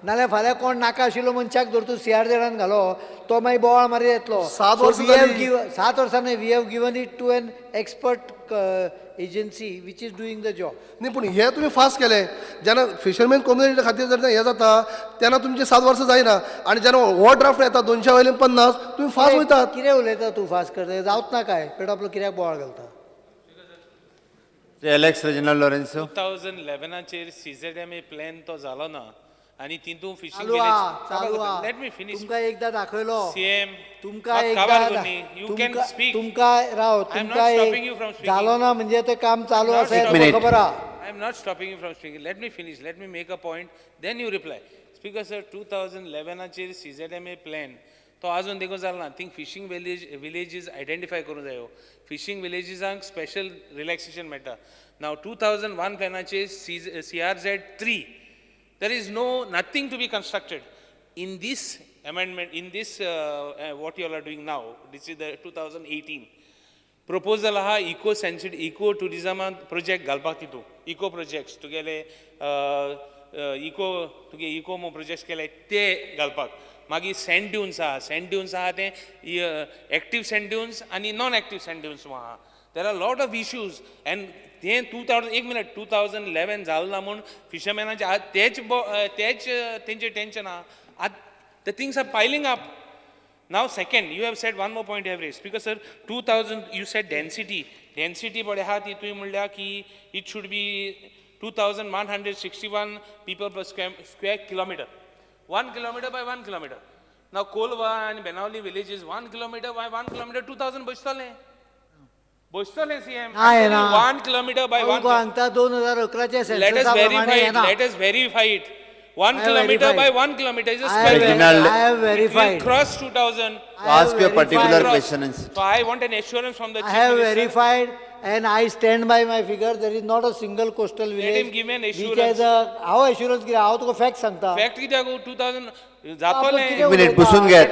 नाल्यार फाल्यां कोण नाका आशिल्लो मनशाक धर तूं CRZान घालो तो मागीर बोवाळ मारीत येतलो. 7 वर्सां 7 वर्सां न्हय, we have given it to an expert agency which is doing the job. न्ही, पूण हें तुमी फास्ट केलें जेन्ना फिशरमॅन कम्युनिटी खातीर जेन्ना हें जाता तेन्ना तुमचें 7 वर्सां जायना आनी जेन्ना हो ड्राफ्ट येता 200 वयल्यान 50 तुमी फास्ट वयतात. कितें उलयता तूं फास्ट करता जावच ना काय पेटो आपलो कित्याक बोवाळ घालता. एलेक्स रेजिनाल्ड लॉरेन्सो, 2011चेर CZMA plan तो जालो ना आनी तितून फिशींग let me finish. तुमकां एकदां दाखयलो सीएम, तुमकां एकदां तुमकां राव, तुमकां जालो ना म्हणजे तें काम चालू आसा हें खबर आहा. I am not stopping you from speaking. Let me finish, let me make a point, then you reply. Speaker sir, 2011चेर CZMA plan तो आजून देखून जालो ना. थिंग फिशींग विलेजीस आयडेंटिफाय करूंक जायो. फिशींग विलेजीसांक स्पेशल रिलॅक्सेशन मेळटा. नाव 2001 प्लॅनाचेर CRZ 3 there is no nothing to be constructed. In this amendment, in this what you all are doing now, this is the 2018 proposal aha eco sensitive eco tourism project घालपाक तितू eco projects तुगेले eco तुगे eco projects केले ते घालपाक. मागीर send Dunes आहा, send Dunes आहा ते एक्टीव सँड ड्युन्स आनी नॉन एक्टीव सँड ड्युन्स आहा. There are lot of issues and तें 2000 एक मिनट 2011 जालें ना म्हूण फिशरमॅनाचें आज तेच तेच तेंचें टेंशन आहा. आतां the things are piling up. Now second, you have said one more point you have raised. Because sir, 2000 you said density. Density पळय आहा ती तुवें म्हणल्या की it should be 2161 people per square kilometer. 1 kilometer by 1 kilometer. Now Colva and Benaulim village is 1 kilometer by 1 kilometer, 2000 बसतलें. बसतलें CM. 1 kilometer by 1. सांगता 2011 Let us verify it. Let us verify it. 1 kilometer by 1 kilometer is a square. I have verified. It will cross 2000. Ask your particular question. So I want an assurance from the Chief I have Minister. Verified and I stand by my figure. There is not a single coastal village. Let him give me an assurance. Which has a, how assurance कितें? हांव तुका fact सांगता. Fact कित्याक 2000 जातलें. एक minute बसून घेयात,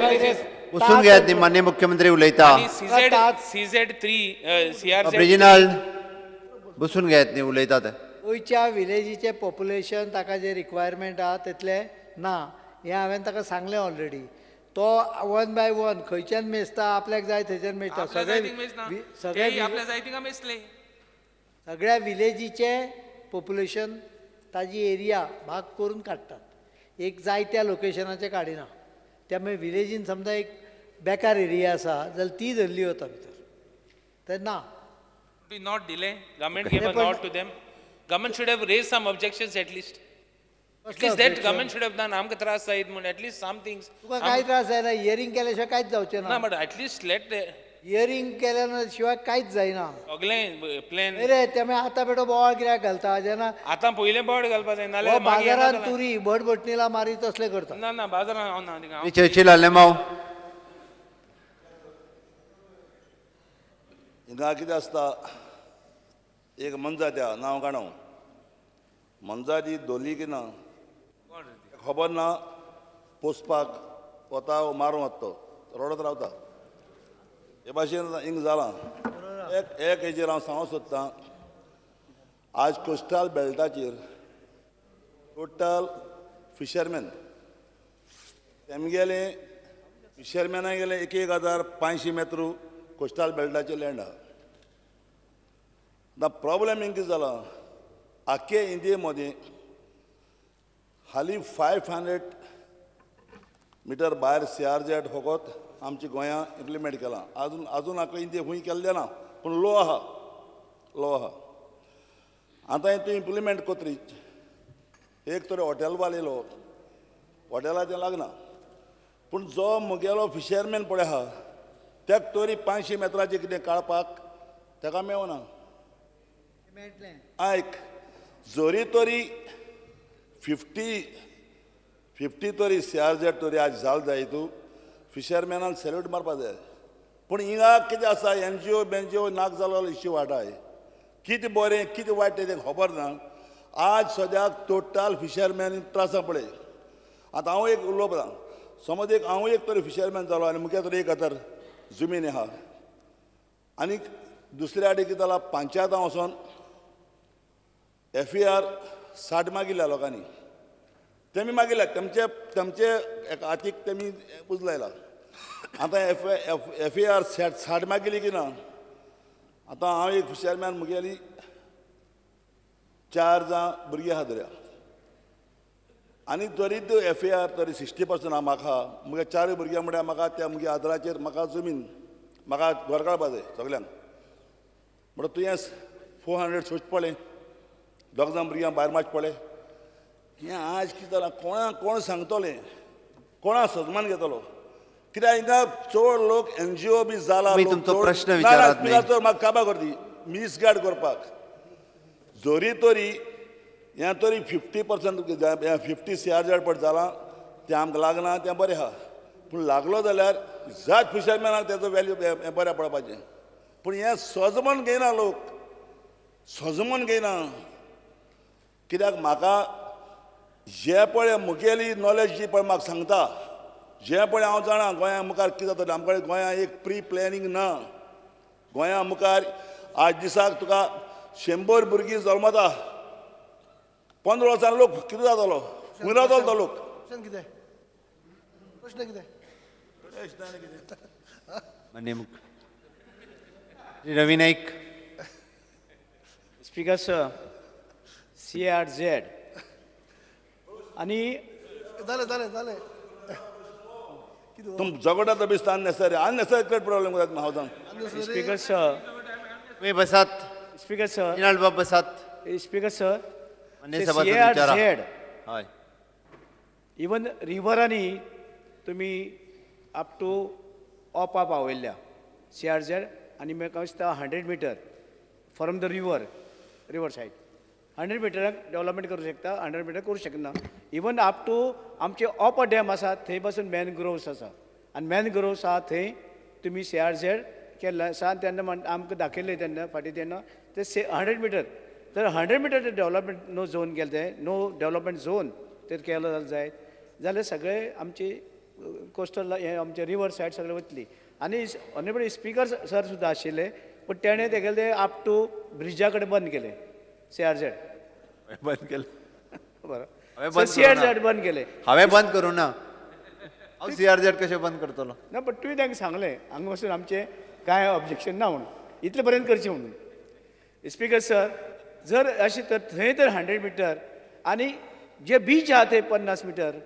बसून घेयात न्ही माननीय मुख्यमंत्री उलयता. CZ 3 CRZ Reginald बसून घेयात न्ही उलयता ते. गोंयच्या विलेजीचें पॉप्युलेशन ताका जें रिक्वायरमेंट आहा तितलें ना हें हांवें ताका सांगलें ऑलरेडी. तो वन बाय वन खंयच्यान मेजता, आपल्याक जाय थंयच्यान मेजता. सगळे सगळ्या विलेजीचें पॉप्युलेशन ताजी एरिया भाग करून काडटात, एक जायत्या लोकेशनाचें काडिना. त्यामुळे विलेजीन समजा एक बेकार एरिया आसा जाल्यार ती धरली वता भितर, तर ना. Not delay, government gave a nod to them. Government should have raise some objections at least. At least that government should have done. आमकां त्रास जायत म्हूण एटलिस्ट सम थिंग्स. तुका कांय त्रास जायना, हियरींग केल्या शिवाय कांयच जावचें ना. But at least late hearing केल्या शिवाय कांयच जायना. सगळें प्लॅन रे तेमी आतां बेटो बोवाळ कित्याक घालता जेन्ना आतां पयलें बोवाळ घालपा जाय नाल्यार बाजारान तुरी भटभटणीला मारी तसलें करता. ना ना बाजारान हांव ना. चर्चील आलेमाव हिंगा कितें आसता एक मनजात्या नांव काणो मनजाती धोली की ना खबर ना पोसपाक वता मारून वता तो रडत रावता. हे भाशेन हिंग जालां. एक एक हेजेर हांव सांगूंक सोदतां आज कोस्टल बेल्टाचेर टोटल फिशरमॅन तेमगेले फिशरमॅना गेले 1500 मेत्रू कोस्टल बेल्टाचेर लँड आहा. आतां प्रॉब्लम हिंग कितें जाला आख्खे इंडिये मदीं हालीं 500 मिटर भायर CRZ फकत आमच्या गोंया इम्प्लिमेंट केलां. आजून आजून आख्खे इंडिये खूंय केल्लें ना पूण लो आहा लो आहा. आतां तूं इम्प्लिमेंट कोत्री एक तर हॉटेलवाले लोक हॉटेलाचें लागना पूण जो म्हगेलो फिशरमॅन पळय आहा तेका तरी 500 मेत्राचें कितें काडपाक तेका मेवना. आयक जरी तरी 50 तरी CRZ तरी आज जाल जाय तूं फिशरमॅनान सॅल्यूट मारपा जाय. पूण हिंगा कितें आसा NGO बेनजीओ नाक जालो इश्यू वाटाय कितें बरें कितें वायट तें खबर ना. आज सद्याक टोटल फिशरमॅन त्रासा पळय. आतां हांव एक उलोवप समज एक हांव एक तरी फिशरमॅन जालो आनी मुगे तरी 1000 जमीन आहा आनी दुसऱ्या आडी कितें जालां पंचायतां वचोन FAR 60 मागिल्ल्या लोकांनी तेमी मागिल्ल्या तेमचे तेमचे एक हातीक तेमी उजलायला. आतां FAR 60 मागिल्ली की ना आतां हांव एक फिशरमॅन मुगेली 4 जाण भुरगीं आहा दर्या आनी तरी त्यो FAR तरी 60% आहा म्हाका मुगे 4 भुरग्यां म्हळ्यार म्हाका त्या मुगे आदाराचेर म्हाका जमीन म्हाका घर काडपा जाय सगल्यांक. म्हणटा तुवें 400 सोच पळय 2 जाण भुरग्यां भायर मातशें पळय. हें आज कितें जालां कोणाक कोण सांगतलें कोणा सजमान घेतलो कित्याक हिंगा चड लोक NGO बी जाला. तुमचो प्रश्न विचारात म्हाका काबार करती मिसगायड करपाक. जरी तरी हें तरी 50% 50 CRZ पट जालां तें आमकां लागना तें बरें आहा पूण लागलो जाल्यार जात फिशरमॅनाक तेजो वॅल्यू हें बरें पडपाचें. पूण हें सजमन घेयना लोक सजमन घेयना कित्याक म्हाका जे पळय मुगेली नॉलेज जी पळय म्हाका सांगता जे पळय हांव जाणा गोंया मुखार कितें जातलें. आमचे कडेन गोंया एक प्री प्लॅनिंग ना. गोंया मुखार आज दिसाक तुका 100 भुरगीं जल्मता 15 वर्सां लोक कितें जातलो खंय रावतलो तो लोक. प्रश्न कितें प्रश्न कितें Ravi Naik. Speaker sir CRZ आनी जालें जालें जालें तुम झगडा दिसता unnecessary unnecessary create problem करतात हांव. स्पीकर सर तुमी बसात. स्पीकर सर रिनाल्ड बाब बसात. स्पीकर सर CRZ हय इवन रिवरांनी तुमी अप टू ओपा पावयल्ल्या CRZ आनी म्हाका दिसता 100 metre from the river river side 100 मिटराक development करूं शकता 100 मिटर करूं शकना. इवन अप टू आमचे ओपा डॅम आसा थंय पासून मॅनग्रोव्स आसा आनी मॅनग्रोव्स आहा थंय तुमी CRZ केल्लें आसा आनी तेन्ना आमकां दाखयल्लें तेन्ना फाटीं तेन्ना ते 100 मिटर तर 100 मिटर डेवलपमेंट नो झोन केलें तें नो डेवलपमेंट झोन ते केलो जायत जाल्यार सगळे आमची कोस्टल हे आमचे रिवर सायड सगळे वतली. आनी ऑनरेबल स्पीकर सर सुद्दां आशिल्ले पूण तेणें तेगेले अप टू ब्रिजा कडेन बंद केलें CRZ बंद केलें. बरें CRZ बंद केलें हांवें बंद करूं ना हांव CRZ कशें बंद करतलो ना. बट तुवें तांकां सांगलें हांगा वचून आमचें कांय ऑब्जेक्शन ना म्हणून इतले पर्यंत करचें म्हणून. स्पीकर सर जर अशें तर थंय तर 100 मिटर आनी जे बीच आहा थंय 50 मिटर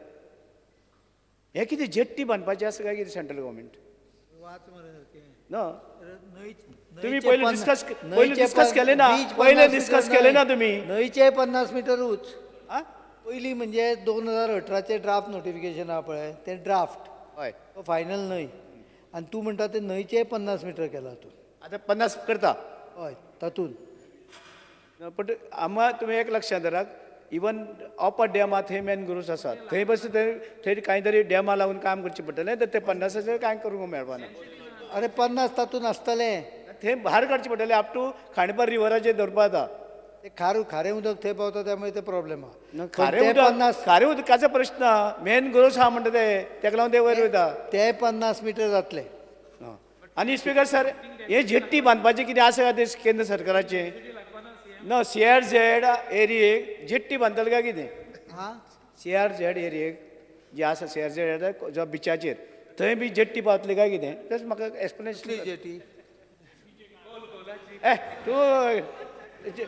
हे कितें जेट्टी बांदपाचें आसा काय कितें सेंट्रल गव्हर्मेंट? ना तुम्ही पयलीं डिस्कस केलें ना, पयलें डिस्कस केलें ना तुमी. न्हंयचे 50 मिटरूच. पयलीं म्हणजे 2018 ड्राफ्ट नोटिफिकेशन आहा पळय, तें ड्राफ्ट, हय, तो फायनल न्हय. आनी तूं म्हणटा तें न्हंयचे 50 मिटर केला तूं आतां 50 करता. हय, तातूंत. बट आमकां तुमी एक लक्षांत धरात, इवन अपर डॅमा थंय मॅनग्रोव्स आसात, थंय बस थंय कांय तरी डॅमा लागून काम करचें पडटलें, तर ते 50 कांय करूंक मेळपाना. अरे 50 तातूंत आसतलें, थंय भायर काडचें पडटलें अप टू खांडेपार रिवराचेर धरपा जाता. ते खारें उदक थंय पावता, त्यामुळे ते प्रॉब्लेम आहा. खारें उदकाचो प्रश्न ना, मॅनग्रोव्स आहा म्हणटा ते, तेका लागून ते वयर वयता. ते 50 मिटर जातले. आनी स्पीकर सर, हे जेट्टी बांदपाचें कितें आसा काय ते केंद्र सरकाराचें? ना, सीआरझेड एरियेक जेट्टी बांदतले काय कितें? सीआरझेड एरियेक जे आसा, सीआरझेड जो बिचाचेर थंय बी जेट्टी पावतली काय कितें? तेच म्हाका एक्सप्लेनेशन. जेटी तूं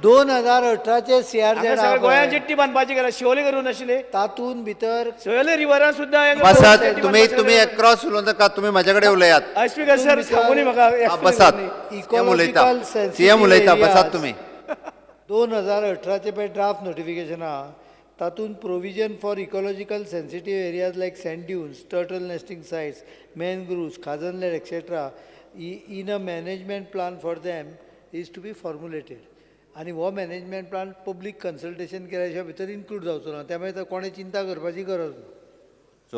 2018 सीआरझेड गोंयांत जेट्टी बांदपाची गेल्या, शिवोले करूं नाशिल्ले, तातूंत भितर शिवोले रिवरान सुद्दां. बसात तुमी, तुमी क्रॉस उलोवं नाका, तुमी म्हाजे कडेन उलयात. स्पीकर सर सांगूनी म्हाका. बसात, सीएम उलयता, सीएम उलयता, बसात तुमी. 2018 पळय ड्राफ्ट नोटिफिकेशन आहा, तातूंत provision for ecological sensitive areas like sand dunes, turtle nesting sites, mangroves, khazan land etcetera in a management plan for them is to be formulated. आनी हो मॅनेजमेंट प्लान पब्लीक कन्सल्टेशन केल्या शिवाय भितर include जावचो ना, त्यामुळे तर कोणें चिंता करपाची गरज ना.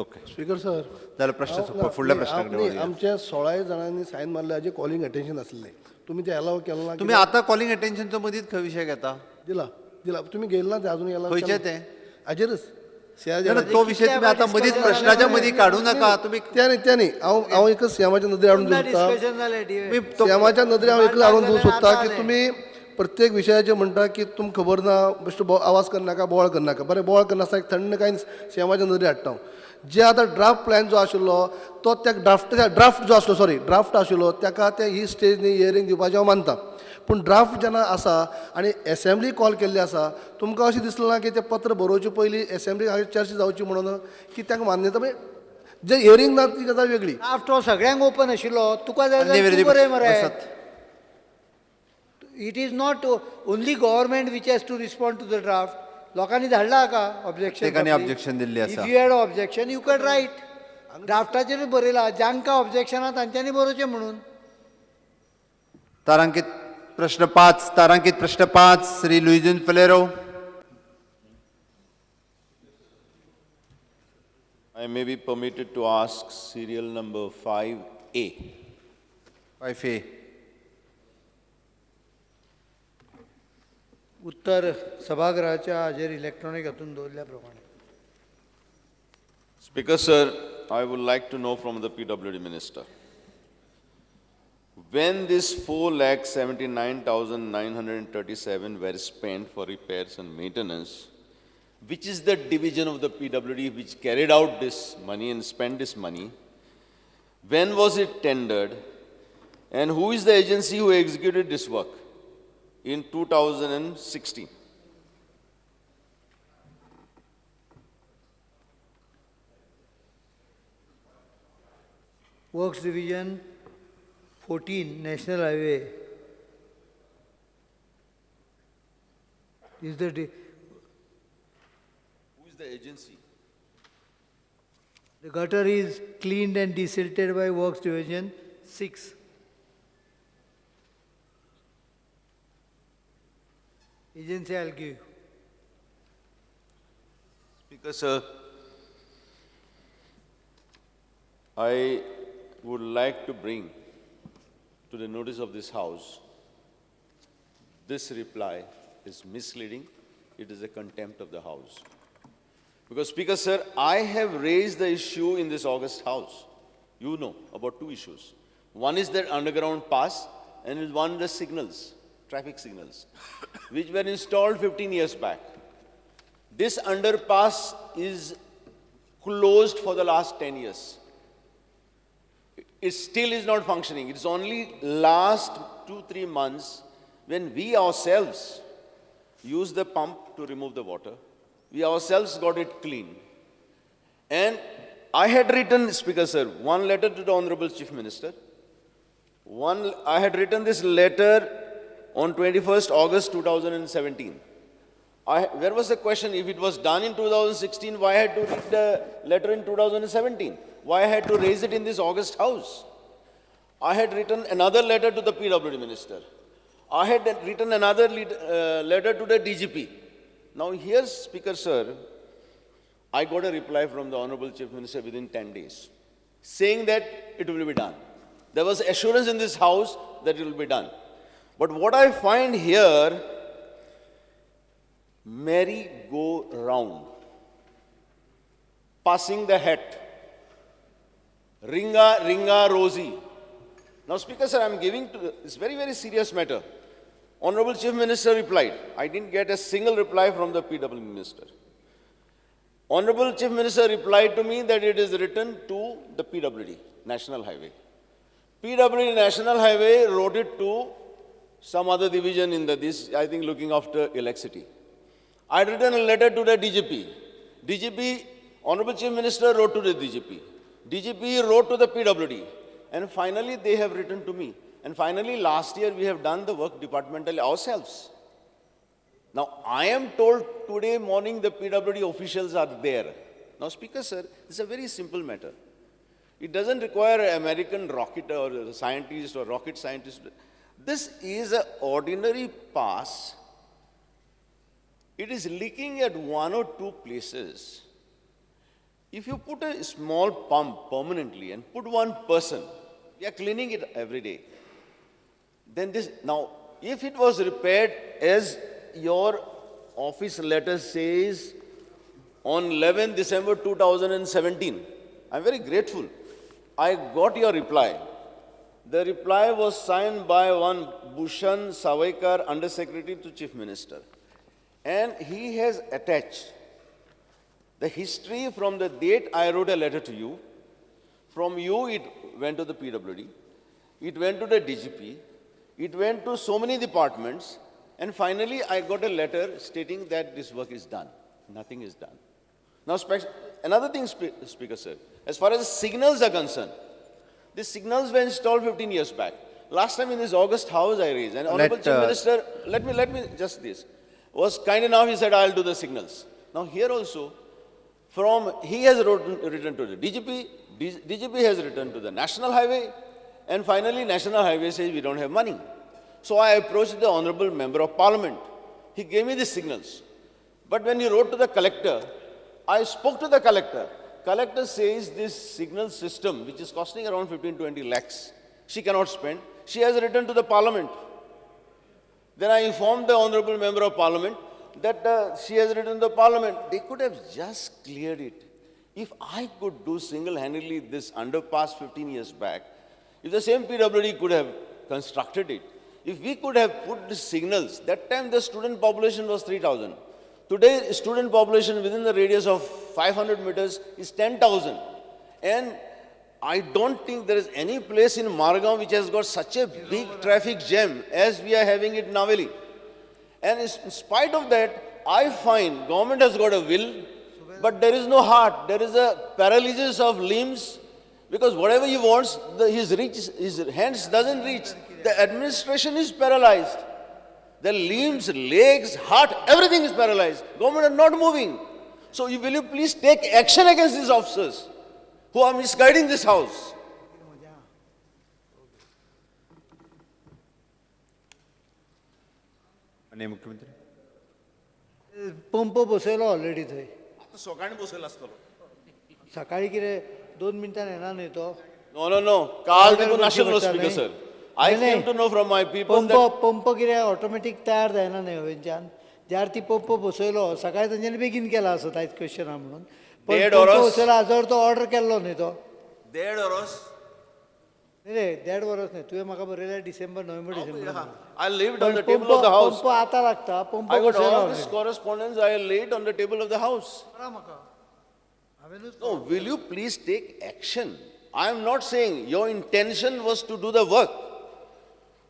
ओके स्पीकर सर, जाल्यार प्रश्न फुडल्या प्रश्ना. आमच्या 16 जाणांनी सायन मारले हाजें कॉलिंग अटेन्शन आसलें, तुमी ते एलाव केलें ना. तुमी आतां कॉलिंग अटेन्शनचो मदींच खंय विशय घेता? दिला दिला, तुमी गेले ना ते अजून गेला. खंयचें तें? हाजेरच तो विशय तुमी आतां मदींच प्रश्नाच्या मदीं काडूं नाका तुमी. ते न्ही, ते न्ही, हांव हांव एकच सीएमाच्या नदरे हाडून दिवंक सोदता, सीएमाच्या नदरे हांव एकच हाडून दिवंक सोदता की तुमी प्रत्येक विशयाचेर म्हणटा की तुमकां खबर ना, बेश्टो आवाज करनाका, बोवाळ करनाका. बरें, बोवाळ करनासतना एक थंड कांय सीएमाच्या नदरे हाडटा हांव. जे आतां ड्राफ्ट प्लॅन जो आशिल्लो तो त्या ड्राफ्ट जो आसलो, सॉरी ड्राफ्ट आशिल्लो ताका ते ही स्टेज न्ही हियरींग दिवपाचें हांव मानता. पूण ड्राफ्ट जेन्ना आसा आनी एसेंब्ली कॉल केल्ली आसा, तुमकां अशें दिसलें ना की तें पत्र बरोवचे पयलीं एसेंब्ली हाजेर चर्चा जावची म्हणून की तांकां मान्यता जे हियरींग ना ती गजाल वेगळी. ड्राफ्ट हो सगळ्यांक ओपन आशिल्लो, तुका जाय जाल्यार तूं बरय मरे. It is not only government which has to respond to the draft. लोकांनी धाडला का ऑब्जेक्शन? तेकांनी ऑब्जेक्शन दिल्ली आसा. If you had objection you can write. ड्राफ्टाचेरूय बरयला, जांकां ऑब्जेक्शन आहा तांच्यांनी बरोवचें म्हणून. तारांकित प्रश्न 5, तारांकित प्रश्न 5, Shri लुईजिन Faleiro. I may be permitted to ask serial number 5A. 5A. उत्तर सभागृहाच्या हाजेर इलेक्ट्रॉनिक हातून दवरल्या प्रमाणे. Speaker sir, I would like to know from the PWD minister, when this 4,79,937 were spent for repairs and maintenance, which is the division of the PWD which carried out this money and spent this money? When was it tendered? And who is the agency who executed this work in 2016? Works Division 14, National Highway is the... Who is the agency? The gutter is cleaned and desilted by Works Division 6. Agency I'll give you. Speaker sir, I would like to bring to the notice of this House, this reply is misleading. It is a contempt of the House. Because, Speaker sir, I have raised the issue in this august House. You know about two issues. One is that underground pass, and one the signals, traffic signals, which were installed 15 years back. This underpass is closed for the last 10 years. It still is not functioning. It's only last 2-3 months when we ourselves used the pump to remove the water. We ourselves got it clean. And I had written, Speaker sir, one letter to the Honorable Chief Minister One, I had written this letter on 21st August 2017. Where was the question? If it was done in 2016, why I had to read the letter in 2017? Why I had to raise it in this August house? I had written another letter to the PWD minister. I had written another letter to the DGP. Now here, Speaker sir, I got a reply from the Honorable Chief Minister within 10 days, saying that it will be done. There was assurance in this house that it will be done. But what I find here, merry-go-round, passing the hat, ringa, ringa, rosy. Now, Speaker sir, I am giving to, it's very, very serious matter. Honorable Chief Minister replied. I didn't get a single reply from the PW Minister. Honorable Chief Minister replied to me that it is written to the PWD, National Highway. PWD National Highway wrote it to some other division in the, this, I think, looking after electricity. I had written a letter to the DGP. DGP, Honorable Chief Minister wrote to the DGP. DGP wrote to the PWD. And finally, they have written to me. And finally, last year, we have done the work departmentally ourselves. Now, I am told today morning the PWD officials are there. Now, Speaker sir, it's a very simple matter. It doesn't require an American rocket or a scientist or rocket scientist. This is an ordinary pass. It is leaking at one or two places. If you put a small pump permanently and put one person, we are cleaning it every day. Then this, now, if it was repaired as your office letter says on 11 December 2017, I'm very grateful. I got your reply. The reply was signed by one Bhushan Sawaikar, Under Secretary to Chief Minister. And he has attached the history from the date I wrote a letter to you. From you, it went to the PWD. It went to the DGP. It went to so many departments. And finally, I got a letter stating that this work is done. Nothing is done. Now, another thing, Speaker sir, as far as the signals are concerned, the signals were installed 15 years back. Last time in this August house I raised, and Honorable Chief Minister, let me just this, was kind enough, he said, I'll do the signals. Now here also, from he has written to the DGP, DGP has written to the National Highway, and finally National Highway says we don't have money. So I approached the Honorable Member of Parliament. He gave me the signals. But when he wrote to the collector, I spoke to the collector. Collector says this signal system, which is costing around 15-20 lakhs, she cannot spend. She has written to the Parliament. Then I informed the Honorable Member of Parliament that she has written to the Parliament. They could have just cleared it. If I could do single-handedly this underpass 15 years back, if the same PWD could have constructed it, if we could have put the signals, that time the student population was 3,000. Today, student population within the radius of 500 meters is 10,000. And I don't think there is any place in Margao which has got such a big traffic jam as we are having it in Navelim. And in spite of that, I find government has got a will, but there is no heart. There is a paralysis of limbs because whatever he wants, his hands doesn't reach. The administration is paralyzed. The limbs, legs, heart, everything is paralyzed. Government are not moving. So will you please take action against these officers who are misguiding this house? Pump बसयलो already थंय. सकाळी बसयलो आसतलो. सकाळी कितें 2 मिनटां येना न्हय तो. No, no, no. काल देखून नाशिल्लो speaker sir. I came to know from my people that pump कितें ऑटोमॅटीक तयार जायना न्हय वयच्यान. ज्यार ती पंप बसयलो सकाळी तांच्यांनी बेगीन केला आसत आयज क्वेश्चन आहा म्हणून. देड वरस बसयलो हाजो तो ऑर्डर केल्लो न्हय तो. देड वरस न्ही रे, 1.5 वरस न्हय. तुवें म्हाका बरयल्या डिसेंबर, नोव्हेंबर, डिसेंबर. I laid on the table of the house. Pump आतां लागता. Pump I got all this correspondence I laid on the table of the house. No, will you please take action? I am not saying your intention was to do the work,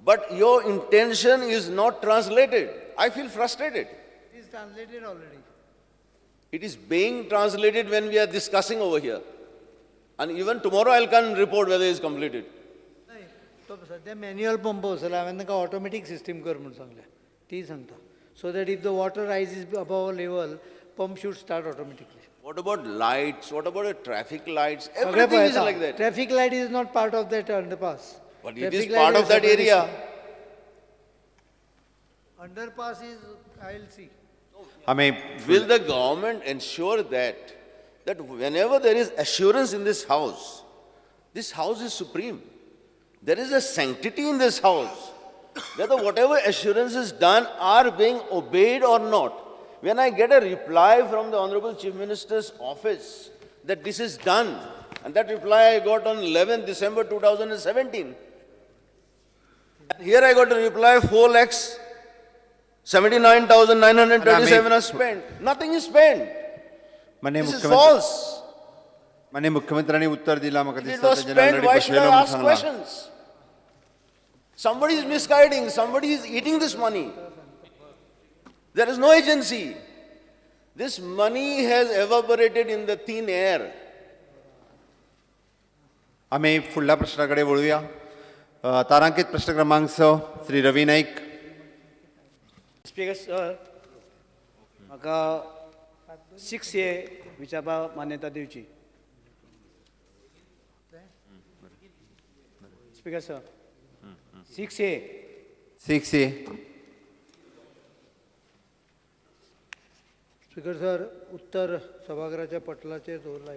but your intention is not translated. I feel frustrated. It is translated already. It is being translated when we are discussing over here. And even tomorrow I'll come and report whether it is completed. तो सद्या manual pump बसयला, हांवें तांकां automatic system कर म्हूण सांगलें, ती सांगता, so that if the water rise is above level, pump should start automatically. What about lights? What about the traffic lights? Everything is like that. Traffic light is not part of that underpass. But it is part of that area. Underpass is, I will see. I mean, will the government ensure that whenever there is assurance in this house is supreme. There is a sanctity in this house. Whether whatever assurance is done are being obeyed or not. When I get a reply from the Honorable Chief Minister's office that this is done, and that reply I got on 11th December 2017. And here I got a reply 4,79,937 are spent. Nothing is spent. This is false. माननीय मुख्यमंत्र्यांनी उत्तर दिला म्हाका दिसता. It was spent, why should I ask questions? Somebody is misguiding, somebody is eating this money. There is no agency. This money has evaporated in the thin air. आम्ही फुडल्या प्रश्ना कडेन वळुया. तारांकित प्रश्न क्रमांक 6, श्री रवी नाईक. स्पीकर सर, म्हाका 6A विचारपाक मान्यता दिवची. Speaker sir, 6A. 6A. Speaker sir, उत्तर सभागृहाच्या पटलाचेर दवरला.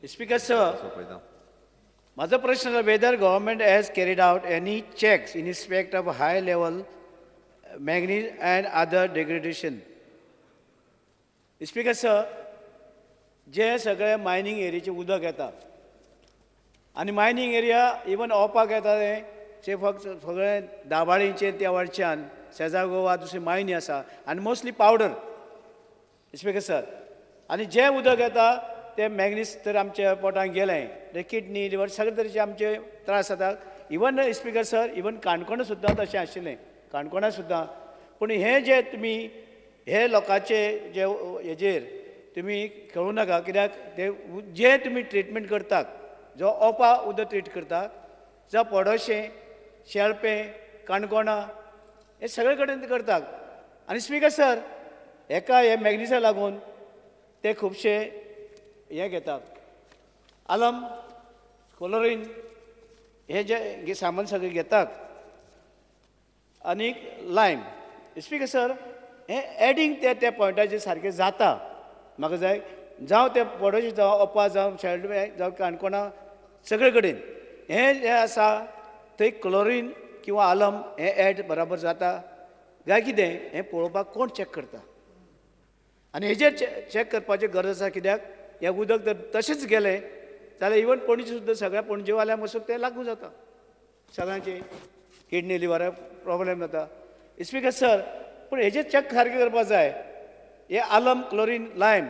स्पीकर सर, म्हाजो प्रश्न whether government has carried out any checks in respect of high level manganese and other degradation. Speaker sir, जे सगळे मायनींग एरियाचें उदक येता आनी मायनींग एरिया इवन ओपाक येता तें फक्त सगळें दाबाळीचें त्या वरच्यान सेजा गोवा दुसरी मायनी आसा आनी मोस्टली पावडर. स्पीकर सर, आनी जें उदक येता तें मॅंगनीज तर आमच्या पोटांत गेलें ते किडनी लिवर सगळे तरेचे आमचे त्रास जाता. इवन स्पीकर सर, इवन काणकोणा सुद्दां तशें आशिल्लें, काणकोणा सुद्दां. पूण हें जें तुमी हे लोकांचे जे हेजेर तुमी खेळूं नाका, कित्याक ते जे तुमी ट्रिटमेंट करतात, जो ओपा उदक ट्रीट करता, जावं पोडोशें, शेळपें, काणकोणा, हे सगळे कडेन करतात. आनी स्पीकर सर, हेका हे मॅग्निसा लागून ते खुबशे हें घेतात, आलम, क्लोरीन हे जे सामान सगळें घेतात आनी लायम. स्पीकर सर, हें एडींग ते त्या पॉयंटाचेर सारकें जाता म्हाका जाय, जावं ते पोडोशी, जावं ओपा, जावं शेल्डें, जावं काणकोणा, सगळे कडेन हें जें आसा थंय क्लोरीन किंवा आलम हें एड बराबर जाता काय कितें हें पळोवपाक कोण चॅक करता? आनी हेजेर चॅक करपाची गरज आसा, कित्याक हें उदक जर तशेंच गेलें जाल्यार इवन पणजे सुद्दां सगळ्या पणजेवाल्यांक वचून तें लागू जाता, सगळ्यांचे किडनी लिवराक प्रॉब्लेम जाता. स्पीकर सर, पूण हेजेर चॅक सारकें करपाक जाय. हे आलम, क्लोरीन, लायम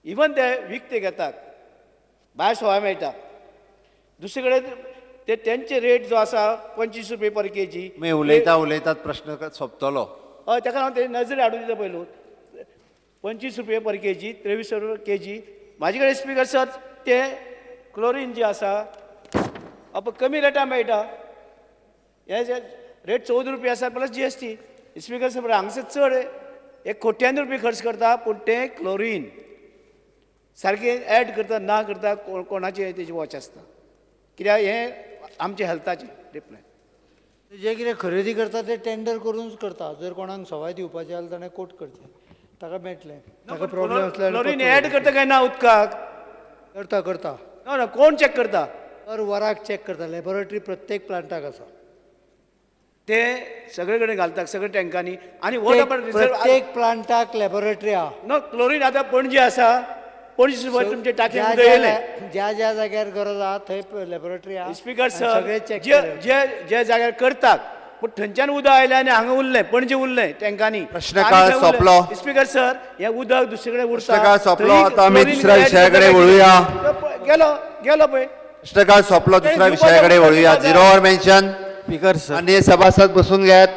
इवन ते विकते घेतात, भायर सवाय मेळटा. दुसरे कडेन ते तेंचे रेट जो आसा 25 रुपये पर केजी. उलयता उलयतात प्रश्न सोंपतलो. हय, ताका लागून ते नजरे हाडून दिता पयलू. 25 रुपये पर केजी, 23 रुपये केजी. म्हाजे कडेन स्पीकर सर ते क्लोरीन जे आसा अब कमी रेटा मेळटा. हे जे रेट 14 रुपये आसा प्लस GST. Speaker sir, हांगसर चड एक कोट्यांनी रुपये खर्च करता, पूण तें क्लोरीन सारकें एड करता ना करता कोणाचें तेजी वॉच आसता, कित्याक हें आमच्या हेल्थाचें रिप्लाय. जे कितें खरेदी करता ते टेंडर करूनच करता. जर कोणाक सवाय दिवपाचें जाल्यार ताणें कोट करचें, ताका मेळटलें. ताका प्रॉब्लेम आसल्यार क्लोरीन एड करता काय ना उदकाक? करता करता. ना ना, कोण चॅक करता? दर वराक चॅक करता. लॅबोरेटरी प्रत्येक प्लांटाक आसा, ते सगळे कडेन घालतात सगळे टँकांनी. आनी प्रत्येक प्लांटाक लॅबोरेटरी आहा. नो, क्लोरीन आतां पणजे आसा, पणजे तुमचे टाकी येयले ज्या ज्या जाग्यार गरज आहा थंय लॅबोरेटरी आहा. स्पीकर सर, जे जे जाग्यार करतात पूण थंयच्यान उदक आयलें आनी हांगा उरलें, पणजे उरलें टँकांनी. प्रश्नकाळ सोंपलो. स्पीकर सर, हें उदक दुसरे कडेन उरता. प्रश्नकाळ सोंपलो. आतां आमी दुसऱ्या विशया कडेन वळुया. गेलो गेलो पळय. प्रश्नकाळ सोंपलो, दुसऱ्या विशया कडेन वळुया. Zero hour mention. Speaker sir, आनी सभासद बसून घेयात.